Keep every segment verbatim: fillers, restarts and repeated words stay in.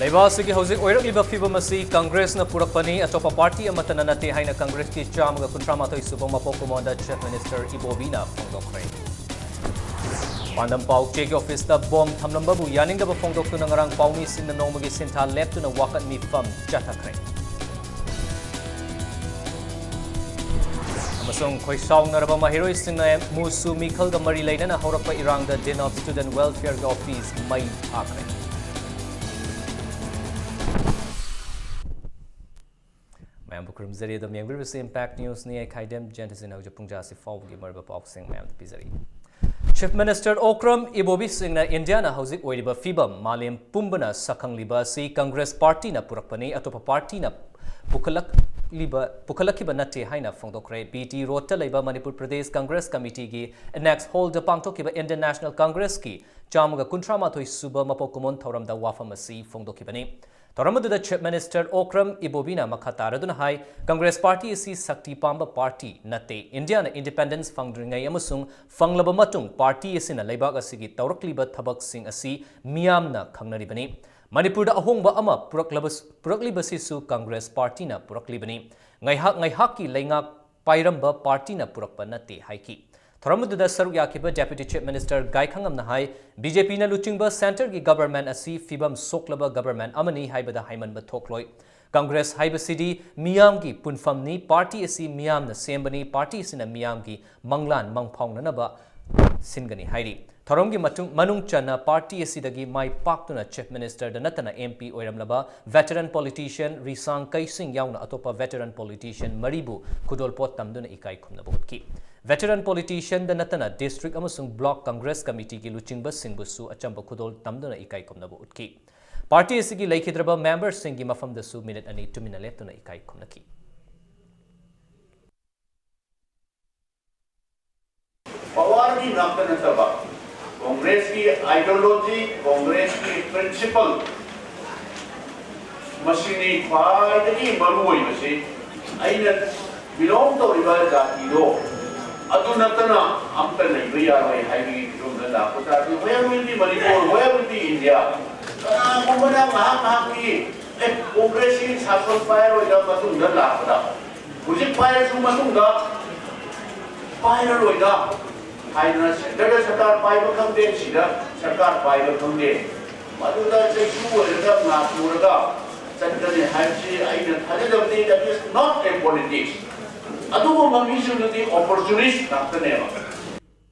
ꯂꯩꯕꯥꯛ ꯑꯁꯤꯒꯤ ꯍꯧꯖꯤꯛ ꯑꯣꯏꯔꯛꯂꯤꯕ ꯐꯤꯕꯝ ꯑꯁꯤ ꯀꯪꯒ꯭ꯔꯦꯁꯅ ꯄꯨꯔꯛꯄꯅꯤ, ꯑꯇꯣꯞꯄ ꯄꯥꯔꯇꯤ ꯑꯃꯠꯇꯅ ꯅꯠꯇꯦ ꯍꯥꯏꯅ ꯀꯪꯒ꯭ꯔꯦꯁꯀꯤ ꯆꯥꯝꯃꯒ ꯀꯨꯟꯊ꯭ꯔꯥ ꯃꯥꯊꯣꯏ ꯁꯨꯕ ꯃꯄꯣꯛ ꯀꯨꯝꯑꯣꯟꯗ ꯆꯤꯐ ꯃꯤꯅꯤꯁꯇꯔ ꯏꯕꯣꯕꯤꯅ ꯐꯣꯡꯗꯣꯛꯈ꯭ꯔꯦ꯫ ꯄꯥꯟꯗꯝ ꯄꯥꯎ ꯆꯦꯒꯤ ꯑꯣꯐꯤꯁꯇ ꯕꯣꯝ ꯊꯝꯂꯝꯕꯕꯨ ꯌꯥꯅꯤꯡꯗꯕ ꯐꯣꯡꯗꯣꯛꯇꯨꯅ ꯉꯔꯥꯡ ꯄꯥꯎꯃꯤꯁꯤꯡꯅ ꯅꯣꯡꯃꯒꯤ ꯁꯤꯟꯊꯥ ꯂꯦꯞꯇꯨꯅ ꯋꯥꯀꯠ ꯃꯤꯐꯝ ꯆꯠꯊꯈ꯭ꯔꯦ꯫ ꯑꯃꯁꯨꯡ ꯈꯣꯏꯁꯥꯎꯅꯔꯕ ꯃꯍꯩꯔꯣꯏꯁꯤꯡꯅ ꯃꯨꯁꯨ ꯃꯤꯈꯜꯒ ꯃꯔꯤ ꯂꯩꯅꯅ ꯍꯧꯔꯛꯄ ꯏꯔꯥꯡꯗ Dean of Student Welfare ꯒꯤ ꯑꯣꯐꯤꯁ ꯃꯩ ꯊꯥꯈ꯭ꯔꯦ꯫ ꯃꯌꯥꯝꯕꯨ ꯈꯨꯔꯨꯝꯖꯔꯤ꯫ ꯑꯗꯨꯝ ꯌꯦꯡꯕꯤꯔꯤꯕꯁꯤ Impact News ꯅꯤ꯫ ꯑꯩ ꯈꯥꯏꯗꯦꯝ ꯖꯦꯟꯊꯤꯁꯤꯅ ꯍꯧꯖꯤꯛ ꯄꯨꯡ ꯇꯔꯥꯁꯤ ꯐꯥꯎꯕꯒꯤ ꯃꯔꯨꯑꯣꯏꯕ ꯄꯥꯎꯁꯤꯡ ꯃꯌꯥꯝꯗ ꯄꯤꯖꯔꯤ꯫ ꯆꯤꯐ ꯃꯤꯅꯤꯁꯇꯔ ꯑꯣꯀ꯭ꯔꯝ ꯏꯕꯣꯕꯤ ꯁꯤꯡꯅ ꯏꯟꯗꯤꯌꯥꯅ ꯍꯧꯖꯤꯛ ꯑꯣꯏꯔꯤꯕ ꯐꯤꯕꯝ ꯃꯥꯂꯦꯝ ꯄꯨꯝꯕꯅ ꯁꯛꯈꯪꯂꯤꯕ ꯑꯁꯤ ꯀꯪꯒ꯭ꯔꯦꯁ ꯄꯥꯔꯇꯤꯅ ꯄꯨꯔꯛꯄꯅꯤ, ꯑꯇꯣꯞꯄ ꯄꯥꯔꯇꯤꯅ ꯄꯨꯈꯠꯂꯛꯂꯤꯕ, ꯄꯨꯈꯠꯂꯛꯈꯤꯕ ꯅꯠꯇꯦ ꯍꯥꯏꯅ ꯐꯣꯡꯗꯣꯛꯈ꯭ꯔꯦ꯫ ꯕꯤ ꯇꯤ ꯔꯣꯗꯇ ꯂꯩꯕ ꯃꯅꯤꯄꯨꯔ ꯄ꯭ꯔꯗꯦꯁ ꯀꯪꯒ꯭ꯔꯦꯁ ꯀꯃꯤꯇꯤꯒꯤ ꯏꯅꯦꯛꯁ ꯍꯣꯜꯗ ꯄꯥꯡꯊꯣꯛꯈꯤꯕ ꯏꯟꯗꯤꯌꯟ ꯅꯦꯁꯅꯦꯜ ꯀꯪꯒ꯭ꯔꯦꯁꯀꯤ ꯆꯥꯝꯃꯒ ꯀꯨꯟꯊ꯭ꯔꯥ ꯃꯥꯊꯣꯏ ꯁꯨꯕ ꯃꯄꯣꯛ ꯀꯨꯝꯑꯣꯟ ꯊꯧꯔꯝꯗ ꯋꯥꯐꯝ ꯑꯁꯤ ꯐꯣꯡꯗꯣꯛꯈꯤꯕꯅꯤ꯫ ꯊꯧꯔꯝ ꯑꯗꯨꯗ ꯆꯤꯐ ꯃꯤꯅꯤꯁꯇꯔ ꯑꯣꯀ꯭ꯔꯝ ꯏꯕꯣꯕꯤꯅ ꯃꯈꯥ ꯇꯥꯔꯗꯨꯅ ꯍꯥꯏ, ꯀꯪꯒ꯭ꯔꯦꯁ ꯄꯥꯔꯇꯤ ꯑꯁꯤ ꯁꯛꯇꯤ ꯄꯥꯝꯕ ꯄꯥꯔꯇꯤ ꯅꯠꯇꯦ꯫ ꯏꯟꯗꯤꯌꯥꯅ ꯏꯟꯗꯤꯄꯦꯟꯗꯦꯟꯁ ꯐꯪꯗ꯭ꯔꯤꯉꯩ ꯑꯃꯁꯨꯡ ꯐꯪꯂꯕ ꯃꯇꯨꯡ ꯄꯥꯔꯇꯤ ꯑꯁꯤꯅ ꯂꯩꯕꯥꯛ ꯑꯁꯤꯒꯤ ꯇꯧꯔꯛꯂꯤꯕ ꯊꯕꯛꯁꯤꯡ ꯑꯁꯤ ꯃꯤꯌꯥꯝꯅ ꯈꯪꯅꯔꯤꯕꯅꯤ꯫ ꯃꯅꯤꯄꯨꯔꯗ ꯑꯍꯣꯡꯕ ꯑꯃ ꯄꯨꯔꯛꯂꯕ-, ꯄꯨꯔꯛꯂꯤꯕꯁꯤꯁꯨ ꯀꯪꯒ꯭ꯔꯦꯁ ꯄꯥꯔꯇꯤꯅ ꯄꯨꯔꯛꯂꯤꯕꯅꯤ꯫ ꯉꯥꯏꯍꯥꯛ ꯉꯥꯏꯍꯥꯛꯀꯤ ꯂꯩꯉꯥꯛ ꯄꯥꯏꯔꯝꯕ ꯄꯥꯔꯇꯤꯅ ꯄꯨꯔꯛꯄ ꯅꯠꯇꯦ ꯍꯥꯏꯈꯤ꯫ ꯊꯧꯔꯝ ꯑꯗꯨꯗ ꯁꯔꯨꯛ ꯌꯥꯈꯤꯕ ꯗꯦꯄ꯭ꯌꯨꯇꯤ ꯆꯤꯐ ꯃꯤꯅꯤꯁꯇꯔ ꯒꯥꯏꯈꯪꯉꯝꯅ ꯍꯥꯏ, ꯕꯤ ꯖꯦ ꯄꯤꯅ ꯂꯨꯆꯤꯡꯕ ꯁꯦꯟꯇꯔꯒꯤ ꯒꯕꯔꯟꯃꯦꯟꯠ ꯑꯁꯤ ꯐꯤꯕꯝ ꯁꯣꯛꯂꯕ ꯒꯕꯔꯟꯃꯦꯟꯠ ꯑꯃꯅꯤ ꯍꯥꯏꯕꯗ ꯍꯥꯏꯃꯟꯕ ꯊꯣꯛꯂꯣꯏ꯫ ꯀꯪꯒ꯭ꯔꯦꯁ ꯍꯥꯏꯕꯁꯤꯗꯤ ꯃꯤꯌꯥꯝꯒꯤ ꯄꯨꯟꯐꯝꯅꯤ, ꯄꯥꯔꯇꯤ ꯑꯁꯤ ꯃꯤꯌꯥꯝꯅ ꯁꯦꯝꯕꯅꯤ, ꯄꯥꯔꯇꯤ ꯑꯁꯤꯅ ꯃꯤꯌꯥꯝꯒꯤ ꯃꯪꯂꯥꯟ ꯃꯪꯐꯥꯎꯅꯅꯕ ꯁꯤꯟꯒꯅꯤ ꯍꯥꯏꯔꯤ꯫ ꯊꯧꯔꯝꯒꯤ ꯃꯇꯨꯡ, ꯃꯅꯨꯡ ꯆꯟꯅ ꯄꯥꯔꯇꯤ ꯑꯁꯤꯗꯒꯤ ꯃꯥꯏ ꯄꯥꯛꯇꯨꯅ ꯆꯤꯐ ꯃꯤꯅꯤꯁꯇꯔꯗ ꯅꯠꯇꯅ ꯑꯦꯝ ꯄꯤ ꯑꯣꯏꯔꯝꯂꯕ ꯚꯦꯇꯔꯟ ꯄꯣꯂꯤꯇꯤꯁꯤꯌꯟ ꯔꯤꯁꯥꯡ ꯀꯩꯁꯤꯡ ꯌꯥꯎꯅ ꯑꯇꯣꯞꯄ ꯚꯦꯇꯔꯟ ꯄꯣꯂꯤꯇꯤꯁꯤꯌꯟ ꯃꯔꯤꯕꯨ ꯈꯨꯗꯣꯜꯄꯣꯠ ꯇꯝꯗꯨꯅ ꯏꯀꯥꯏ ꯈꯨꯝꯅꯕ ꯎꯠꯈꯤ꯫ ꯚꯦꯇꯔꯟ ꯄꯣꯂꯤꯇꯤꯁꯤꯌꯟꯗ ꯅꯠꯇꯅ ꯗꯤꯁꯇ꯭ꯔꯤꯛ ꯑꯃꯁꯨꯡ ꯕ꯭ꯂꯣꯛ ꯀꯪꯒ꯭ꯔꯦꯁ ꯀꯃꯤꯇꯤꯒꯤ ꯂꯨꯆꯤꯡꯕꯁꯤꯡꯕꯨꯁꯨ ꯑꯆꯝꯕ ꯈꯨꯗꯣꯜ ꯇꯝꯗꯨꯅ ꯏꯀꯥꯏ ꯈꯨꯝꯅꯕ ꯎꯠꯈꯤ꯫ ꯄꯥꯔꯇꯤ ꯑꯁꯤꯒꯤ ꯂꯩꯈꯤꯗ꯭ꯔꯕ ꯃꯦꯝꯕꯔꯁꯤꯡꯒꯤ ꯃꯐꯝꯗꯁꯨ ꯃꯤꯅꯤꯠ ꯑꯅꯤ ꯇꯨꯃꯤꯟꯅ ꯂꯦꯞꯇꯨꯅ ꯏꯀꯥꯏ ꯈꯨꯝꯅꯈꯤ꯫ ꯄꯋꯥꯔꯒꯤ ꯉꯥꯛꯇ ꯅꯠꯇꯕ, ꯀꯣꯡꯒ꯭ꯔꯦꯁꯀꯤ ideology, ꯀꯣꯡꯒ꯭ꯔꯦꯁꯀꯤ principle, ꯃꯁꯤꯅꯤ ꯈ꯭ꯋꯥꯏꯗꯒꯤ ꯃꯔꯨꯑꯣꯏꯕꯁꯤ꯫ ꯑꯩꯅ belong ꯇꯧꯔꯤꯕ ꯖꯥꯇꯤꯗꯣ ꯑꯗꯨ ꯅꯠꯇꯅ ꯑꯝꯇ ꯂꯩꯕ ꯌꯥꯔꯣꯏ ꯍꯥꯏꯕꯒꯤ ꯐꯤꯕꯝꯗ ꯂꯥꯛꯄ ꯇꯥꯔꯗꯤ, where will be Manipur, where will be India? ꯀꯅꯥꯒꯨꯝꯕꯅ ꯉꯥꯏꯍꯥꯛ ꯉꯥꯏꯍꯥꯛꯀꯤ ꯑꯦ ꯀꯣꯡꯒ꯭ꯔꯦꯁꯁꯤ ꯁꯥꯁꯟ ꯄꯥꯏꯔꯣꯏꯗ ꯃꯇꯨꯡꯗ ꯂꯥꯛꯄꯗ ꯍꯧꯖꯤꯛ ꯄꯥꯏꯔꯁꯨ ꯃꯇꯨꯡꯗ ꯄꯥꯏꯔꯔꯣꯏꯗ ꯍꯥꯏꯗꯅ ꯁꯦꯟꯇꯔꯗ ꯁꯔꯀꯥꯔ ꯄꯥꯏꯕ ꯈꯪꯗꯦ, ꯁꯤꯗ ꯁꯔꯀꯥꯔ ꯄꯥꯏꯕ ꯈꯪꯗꯦ, ꯃꯗꯨꯗ ꯆꯩꯁꯨ ꯑꯣꯏꯔꯒ ꯉꯥꯛꯂꯨꯔꯒ ꯆꯠꯀꯅꯤ ꯍꯥꯏꯕꯁꯤ ꯑꯩꯅ ꯊꯥꯖꯗꯕꯅꯤ꯫ That is not a politics. ꯑꯗꯨꯒꯨꯝꯕ ꯃꯤꯁꯤꯡꯗꯨꯗꯤ ꯑꯣꯄꯣꯔꯆꯨꯅꯤꯁ ꯉꯥꯛꯇꯅꯦꯕ꯫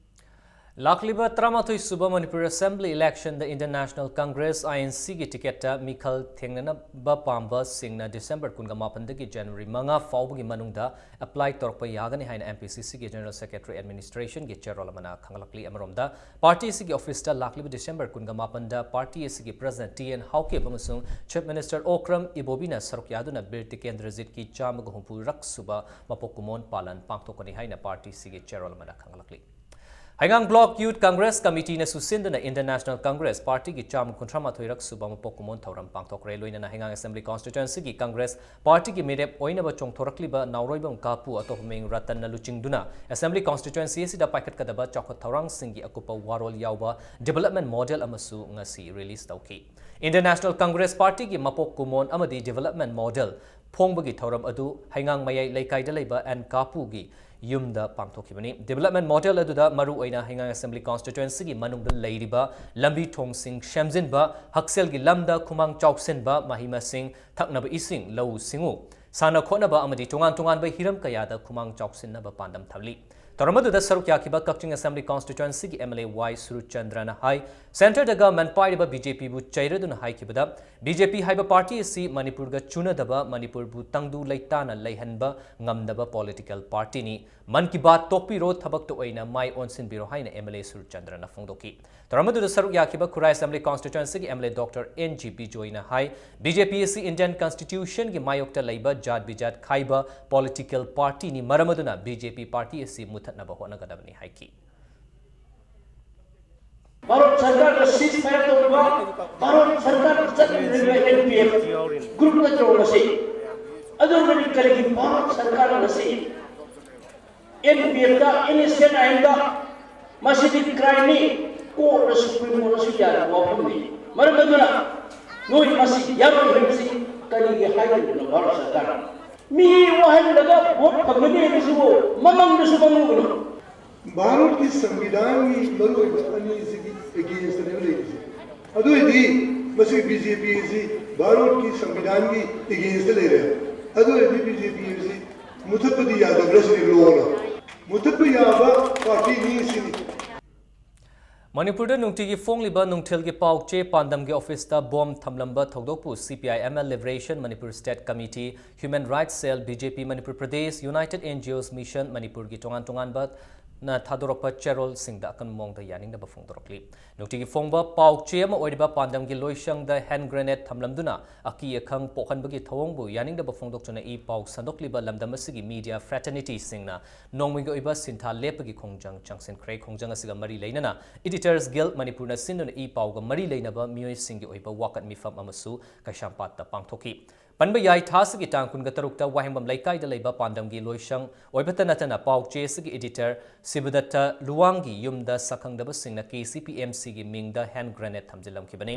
ꯂꯥꯛꯂꯤꯕ ꯇꯔꯥꯃꯥꯊꯣꯏ ꯁꯨꯕ ꯃꯅꯤꯄꯨꯔ ꯑꯦꯁꯦꯝꯕ꯭ꯂꯤ ꯏꯂꯦꯛꯁꯟꯗ Indian national congress, I N ꯁꯤꯒꯤ ꯇꯤꯀꯦꯠꯇ ꯃꯤꯈꯜ ꯊꯦꯡꯅꯅꯕ ꯄꯥꯝꯕꯁꯤꯡꯅ ꯗꯤꯁꯦꯝꯕꯔ ꯀꯨꯟꯒ ꯃꯥꯄꯟꯗꯒꯤ ꯖꯅꯋꯥꯔꯤ ꯃꯉꯥ ꯐꯥꯎꯕꯒꯤ ꯃꯅꯨꯡꯗ ꯑꯦꯄ꯭ꯂꯥꯏ ꯇꯧꯔꯛꯄ ꯌꯥꯒꯅꯤ ꯍꯥꯏꯅ ꯑꯦꯝ ꯄꯤ ꯁꯤ ꯁꯤꯒꯤ ꯖꯦꯅꯔꯦꯜ ꯁꯦꯀ꯭ꯔꯦꯇꯔꯤ ꯑꯦꯗꯃꯤꯅꯤꯁꯇ꯭ꯔꯦꯁꯟꯒꯤ ꯆꯦꯔꯣꯜ ꯑꯃꯅ ꯈꯪꯂꯛꯂꯤ꯫ ꯑꯃꯔꯣꯝꯗ, ꯄꯥꯔꯇꯤ ꯑꯁꯤꯒꯤ ꯑꯣꯐꯤꯁꯇ ꯂꯥꯛꯂꯤꯕ ꯗꯤꯁꯦꯝꯕꯔ ꯀꯨꯟꯒ ꯃꯥꯄꯟꯗ ꯄꯥꯔꯇꯤ ꯑꯁꯤꯒꯤ ꯄ꯭ꯔꯦꯁꯤꯗꯦꯟꯠ ꯇꯤ ꯑꯦꯟ ꯍꯥꯎꯀꯤꯞ ꯑꯃꯁꯨꯡ ꯆꯤꯐ ꯃꯤꯅꯤꯁꯇꯔ ꯑꯣꯀ꯭ꯔꯝ ꯏꯕꯣꯕꯤꯅ ꯁꯔꯨꯛ ꯌꯥꯗꯨꯅ ꯕꯤꯔ ꯇꯤꯀꯦꯟꯗ꯭ꯔꯖꯤꯠꯀꯤ ꯆꯥꯝꯃꯒ ꯍꯨꯝꯐꯨ ꯔꯛ ꯁꯨꯕ ꯃꯄꯣꯛ ꯀꯨꯝꯑꯣꯟ ꯄꯥꯂꯟ ꯄꯥꯡꯊꯣꯛꯀꯅꯤ ꯍꯥꯏꯅ ꯄꯥꯔꯇꯤ ꯑꯁꯤꯒꯤ ꯆꯦꯔꯣꯜ ꯑꯃꯅ ꯈꯪꯂꯛꯂꯤ꯫ ꯍꯩꯉꯥꯡ ꯕ꯭ꯂꯣꯛ ꯌꯨꯊ ꯀꯪꯒ꯭ꯔꯦꯁ ꯀꯃꯤꯇꯤꯅꯁꯨ ꯁꯤꯟꯗꯨꯅ ꯏꯟꯗꯤꯌꯟ ꯅꯦꯁꯅꯦꯜ ꯀꯪꯒ꯭ꯔꯦꯁ ꯄꯥꯔꯇꯤꯒꯤ ꯆꯥꯝꯃ ꯀꯨꯟꯊ꯭ꯔꯥ ꯃꯥꯊꯣꯏ ꯔꯛ ꯁꯨꯕ ꯃꯄꯣꯛ ꯀꯨꯝꯑꯣꯟ ꯊꯧꯔꯝ ꯄꯥꯡꯊꯣꯛꯈ꯭ꯔꯦ꯫ ꯂꯣꯏꯅꯅ ꯍꯩꯉꯥꯡ ꯑꯦꯁꯦꯝꯕ꯭ꯂꯤ ꯀꯣꯟꯁꯇꯤꯇ꯭ꯋꯦꯟꯁꯤꯒꯤ ꯀꯪꯒ꯭ꯔꯦꯁ ꯄꯥꯔꯇꯤꯒꯤ ꯃꯤꯔꯦꯞ ꯑꯣꯏꯅꯕ ꯆꯣꯡꯊꯣꯔꯛꯂꯤꯕ ꯅꯥꯎꯔꯣꯏꯕꯝ ꯀꯥꯄꯨ ꯑꯇꯣꯝꯕ ꯃꯤꯡ ꯔꯇꯟꯅ ꯂꯨꯆꯤꯡꯗꯨꯅ ꯑꯦꯁꯦꯝꯕ꯭ꯂꯤ ꯀꯣꯟꯁꯇꯤꯇ꯭ꯋꯦꯟꯁꯤ ꯑꯁꯤꯗ ꯄꯥꯏꯈꯠꯀꯗꯕ ꯆꯥꯎꯈꯠ ꯊꯧꯔꯥꯡꯁꯤꯡꯒꯤ ꯑꯀꯨꯞꯄ ꯋꯥꯔꯣꯜ ꯌꯥꯎꯕ ꯗꯤꯕꯦꯂꯞꯃꯦꯟ ꯃꯣꯗꯦꯜ ꯑꯃꯁꯨ ꯉꯁꯤ ꯔꯤꯂꯤꯖ ꯇꯧꯈꯤ꯫ ꯏꯟꯗꯤꯌꯟ ꯅꯦꯁꯅꯦꯜ ꯀꯪꯒ꯭ꯔꯦꯁ ꯄꯥꯔꯇꯤꯒꯤ ꯃꯄꯣꯛ ꯀꯨꯝꯑꯣꯟ ꯑꯃꯗꯤ ꯗꯤꯕꯦꯂꯞꯃꯦꯟ ꯃꯣꯗꯦꯜ ꯐꯣꯡꯕꯒꯤ ꯊꯧꯔꯝ ꯑꯗꯨ ꯍꯩꯉꯥꯡ ꯃꯌꯥꯏ ꯂꯩꯀꯥꯏꯗ ꯂꯩꯕ ꯑꯦꯟ ꯀꯥꯄꯨꯒꯤ ꯌꯨꯝꯗ ꯄꯥꯡꯊꯣꯛꯈꯤꯕꯅꯤ꯫ ꯗꯤꯕꯦꯂꯞꯃꯦꯟ ꯃꯣꯗꯦꯜ ꯑꯗꯨꯗ ꯃꯔꯨꯑꯣꯏꯅ ꯍꯩꯉꯥꯡ ꯑꯦꯁꯦꯝꯕ꯭ꯂꯤ ꯀꯣꯟꯁꯇꯤꯇ꯭ꯋꯦꯟꯁꯤꯒꯤ ꯃꯅꯨꯡꯗ ꯂꯩꯔꯤꯕ ꯂꯝꯕꯤ ꯊꯣꯡꯁꯤꯡ ꯁꯦꯝꯖꯤꯟꯕ, ꯍꯛꯁꯦꯜꯒꯤ ꯂꯝꯗ ꯈꯨꯃꯥꯡ ꯆꯥꯎꯁꯤꯟꯕ, ꯃꯍꯩ ꯃꯁꯤꯡ, ꯊꯛꯅꯕ ꯏꯁꯤꯡ, ꯂꯧꯎ ꯁꯤꯡꯎ, ꯁꯥꯟꯅ ꯈꯣꯠꯅꯕ ꯑꯃꯗꯤ ꯇꯣꯉꯥꯟ ꯇꯣꯉꯥꯟꯕ ꯍꯤꯔꯝ ꯀꯌꯥꯗ ꯈꯨꯃꯥꯡ ꯆꯥꯎꯁꯤꯟꯅꯕ ꯄꯥꯟꯗꯝ ꯊꯝꯂꯤ꯫ ꯊꯧꯔꯝ ꯑꯗꯨꯗ ꯁꯔꯨꯛ ꯌꯥꯈꯤꯕ ꯀꯛꯆꯤꯡ ꯑꯦꯁꯦꯝꯕ꯭ꯂꯤ ꯀꯣꯟꯁꯇꯤꯇ꯭ꯋꯦꯟꯁꯤꯒꯤ ꯑꯦꯝ ꯑꯦꯜ ꯑꯦ ꯋꯥꯏ ꯁꯨꯔꯆꯟꯗ꯭ꯔꯅ ꯍꯥꯏ, ꯁꯦꯟꯇꯔꯗ ꯒꯚꯔꯟꯃꯦꯟꯠ ꯄꯥꯏꯔꯤꯕ ꯕꯤ ꯖꯦ ꯄꯤꯕꯨ ꯆꯩꯔꯗꯨꯅ ꯍꯥꯏꯈꯤꯕꯗ, ꯕꯤ ꯖꯦ ꯄꯤ ꯍꯥꯏꯕ ꯄꯥꯔꯇꯤ ꯑꯁꯤ ꯃꯅꯤꯄꯨꯔꯒ ꯆꯨꯅꯗꯕ, ꯃꯅꯤꯄꯨꯔꯕꯨ ꯇꯪꯗꯨ ꯂꯩꯇꯥꯅ ꯂꯩꯍꯟꯕ ꯉꯝꯗꯕ ꯄꯣꯂꯤꯇꯤꯀꯦꯜ ꯄꯥꯔꯇꯤꯅꯤ꯫ ꯃꯟ ꯀꯤ ꯕꯥꯠ ꯇꯣꯛꯄꯤꯔꯣ, ꯊꯕꯛꯇ ꯑꯣꯏꯅ ꯃꯥꯏ ꯑꯣꯟꯁꯤꯟꯕꯤꯔꯣ ꯍꯥꯏꯅ ꯑꯦꯝ ꯑꯦꯜ ꯑꯦ ꯁꯨꯔꯆꯟꯗ꯭ꯔꯅ ꯐꯣꯡꯗꯣꯛꯈꯤ꯫ ꯊꯧꯔꯝ ꯑꯗꯨꯗ ꯁꯔꯨꯛ ꯌꯥꯈꯤꯕ ꯈꯨꯔꯥꯏ ꯑꯦꯁꯦꯝꯕ꯭ꯂꯤ ꯀꯣꯟꯁꯇꯤꯇ꯭ꯋꯦꯟꯁꯤꯒꯤ M L A doctor N G ꯕꯤꯖꯣꯏꯅ ꯍꯥꯏ, ꯕꯤ ꯖꯦ ꯄꯤ ꯑꯁꯤ ꯏꯟꯗꯤꯌꯟ ꯀꯟꯁꯇꯤꯇ꯭ꯌꯨꯁꯟꯒꯤ ꯃꯥꯌꯣꯛꯇ ꯂꯩꯕ ꯖꯥꯠ ꯕꯤꯖꯥꯠ ꯈꯥꯏꯕ ꯄꯣꯂꯤꯇꯤꯀꯦꯜ ꯄꯥꯔꯇꯤꯅꯤ, ꯃꯔꯝ ꯑꯗꯨꯅ ꯕꯤ ꯖꯦ ꯄꯤ ꯄꯥꯔꯇꯤ ꯑꯁꯤ ꯃꯨꯊꯠꯅꯕ ꯍꯣꯠꯅꯒꯗꯕꯅꯤ ꯍꯥꯏꯈꯤ꯫ ꯚꯥꯔꯠ ꯁꯔꯀꯥꯔꯒ ceasefire ꯇꯧꯔꯤꯕ, ꯚꯥꯔꯠ ꯁꯔꯀꯥꯔꯒ ꯆꯠꯃꯤꯟꯅꯔꯤꯕ ꯑꯦꯟ ꯄꯤ ꯑꯦꯐ ꯒ꯭ꯔꯨꯞ ꯅꯠꯇ꯭ꯔꯣ ꯃꯁꯤ? ꯑꯗꯨꯒꯗꯤ ꯀꯔꯤꯒꯤ ꯚꯥꯔꯠ ꯁꯔꯀꯥꯔꯅ ꯉꯁꯤ ꯑꯦꯟ ꯄꯤ ꯑꯦꯐꯇ, ꯑꯦꯟ ꯑꯦꯁ ꯑꯦꯟ ꯑꯥꯏ ꯑꯦꯝꯗ ꯃꯁꯤꯗꯤ ꯀ꯭ꯔꯥꯏꯝꯅꯤ, ꯀꯣꯔꯠꯅ, ꯁꯨꯄ꯭ꯔꯤꯝ ꯀꯣꯔꯠꯅꯁꯨ ꯌꯥꯔꯤꯕ ꯋꯥꯐꯝꯅꯤ꯫ ꯃꯔꯝ ꯑꯗꯨꯅ ꯅꯣꯏ ꯃꯁꯤ ꯌꯥꯔꯣꯏ ꯍꯥꯏꯕꯁꯤ ꯀꯔꯤꯒꯤ ꯍꯥꯏꯔꯤꯕꯅꯣ ꯚꯥꯔꯠ ꯁꯔꯀꯥꯔꯅ? ꯃꯤ ꯋꯥꯍꯜꯂꯒ ꯚꯣꯠ ꯐꯪꯒꯅꯤ ꯍꯥꯏꯕꯁꯤꯕꯨ ꯃꯃꯪꯗꯁꯨ ꯃꯪꯂꯨꯒꯅꯨ꯫ ꯚꯥꯔꯠꯀꯤ ꯁꯪꯕꯤꯙꯥꯟꯒꯤ ꯃꯔꯨꯑꯣꯏꯕ ꯑꯅꯤꯁꯤꯒꯤ against ꯅꯦꯕ ꯂꯩꯔꯤꯁꯦ꯫ ꯑꯗꯨ ꯑꯣꯏꯔꯗꯤ ꯃꯁꯤ ꯕꯤ ꯖꯦ ꯄꯤ ꯑꯁꯤ ꯚꯥꯔꯠꯀꯤ ꯁꯪꯕꯤꯙꯥꯟꯒꯤ against ꯂꯩꯔꯦ꯫ ꯑꯗꯨ ꯑꯣꯏꯔꯗꯤ ꯕꯤ ꯖꯦ ꯄꯤ ꯑꯁꯤ ꯃꯨꯊꯠꯄꯗꯤ ꯌꯥꯗꯕ꯭ꯔꯥ ꯁꯤꯅꯤ ꯂꯣꯅ? ꯃꯨꯊꯠꯄ ꯌꯥꯕ ꯄꯥꯔꯇꯤꯅꯤ ꯁꯤꯅꯤ꯫ ꯃꯅꯤꯄꯨꯔꯗ ꯅꯨꯡꯇꯤꯒꯤ ꯐꯣꯡꯂꯤꯕ ꯅꯨꯡꯊꯤꯜꯒꯤ ꯄꯥꯎ ꯆꯦ ꯄꯥꯟꯗꯝꯒꯤ ꯑꯣꯐꯤꯁꯇ bomb ꯊꯝꯂꯝꯕ ꯊꯧꯗꯣꯛꯄꯨ C P I M L Liberation Manipur State Committee, Human Rights Cell, B J P Manipur Pradesh, United N G Os Mission ꯃꯅꯤꯄꯨꯔꯒꯤ ꯇꯣꯉꯥꯟ ꯇꯣꯉꯥꯟꯕꯅ ꯊꯥꯗꯣꯔꯛꯄ ꯆꯦꯔꯣꯜꯁꯤꯡꯗ ꯑꯀꯟꯕ ꯃꯑꯣꯡꯗ ꯌꯥꯅꯤꯡꯗꯕ ꯐꯣꯡꯗꯣꯔꯛꯂꯤ꯫ ꯅꯨꯡꯇꯤꯒꯤ ꯐꯣꯡꯕ ꯄꯥꯎ ꯆꯦ ꯑꯃ ꯑꯣꯏꯔꯤꯕ ꯄꯥꯟꯗꯝꯒꯤ ꯂꯣꯏꯁꯪꯗ hand grenade ꯊꯝꯂꯝꯗꯨꯅ ꯑꯀꯤ ꯑꯈꯪ ꯄꯣꯛꯍꯟꯕꯒꯤ ꯊꯧꯑꯣꯡꯕꯨ ꯌꯥꯅꯤꯡꯗꯕ ꯐꯣꯡꯗꯣꯛꯇꯨꯅ ꯏ ꯄꯥꯎ ꯁꯟꯗꯣꯛꯂꯤꯕ ꯂꯝꯗꯝ ꯑꯁꯤꯒꯤ media fraternityꯁꯤꯡꯅ ꯅꯣꯡꯃꯒꯤ ꯑꯣꯏꯕ ꯁꯤꯟꯊꯥ ꯂꯦꯞꯄꯒꯤ ꯈꯣꯡꯖꯪ ꯆꯪꯁꯤꯟꯈ꯭ꯔꯦ꯫ ꯈꯣꯡꯖꯪ ꯑꯁꯤꯒ ꯃꯔꯤ ꯂꯩꯅꯅ Editors Guild ꯃꯅꯤꯄꯨꯔꯅ ꯁꯤꯟꯗꯨꯅ ꯏ ꯄꯥꯎꯒ ꯃꯔꯤ ꯂꯩꯅꯕ ꯃꯤꯑꯣꯏꯁꯤꯡꯒꯤ ꯑꯣꯏꯕ ꯋꯥꯀꯠ ꯃꯤꯐꯝ ꯑꯃꯁꯨ ꯀꯩꯁꯥꯝꯄꯥꯠꯇ ꯄꯥꯡꯊꯣꯛꯈꯤ꯫ ꯄꯟꯕ ꯌꯥꯏ, ꯊꯥ ꯑꯁꯤꯒꯤ ꯇꯥꯡ ꯀꯨꯟꯒ ꯇꯔꯨꯛꯇ ꯋꯥꯍꯦꯡꯕꯝ ꯂꯩꯀꯥꯏꯗ ꯂꯩꯕ ꯄꯥꯟꯗꯝꯒꯤ ꯂꯣꯏꯁꯪ ꯑꯣꯏꯕꯇ ꯅꯠꯇꯅ ꯄꯥꯎ ꯆꯦ ꯑꯁꯤꯒꯤ editor ꯁꯤꯕꯗꯠꯇ ꯂꯨꯋꯥꯡꯒꯤ ꯌꯨꯝꯗ ꯁꯛꯈꯪꯗꯕꯁꯤꯡꯅ K C P M Cꯒꯤ ꯃꯤꯡꯗ hand grenade ꯊꯝꯖꯤꯜꯂꯝꯈꯤꯕꯅꯤ꯫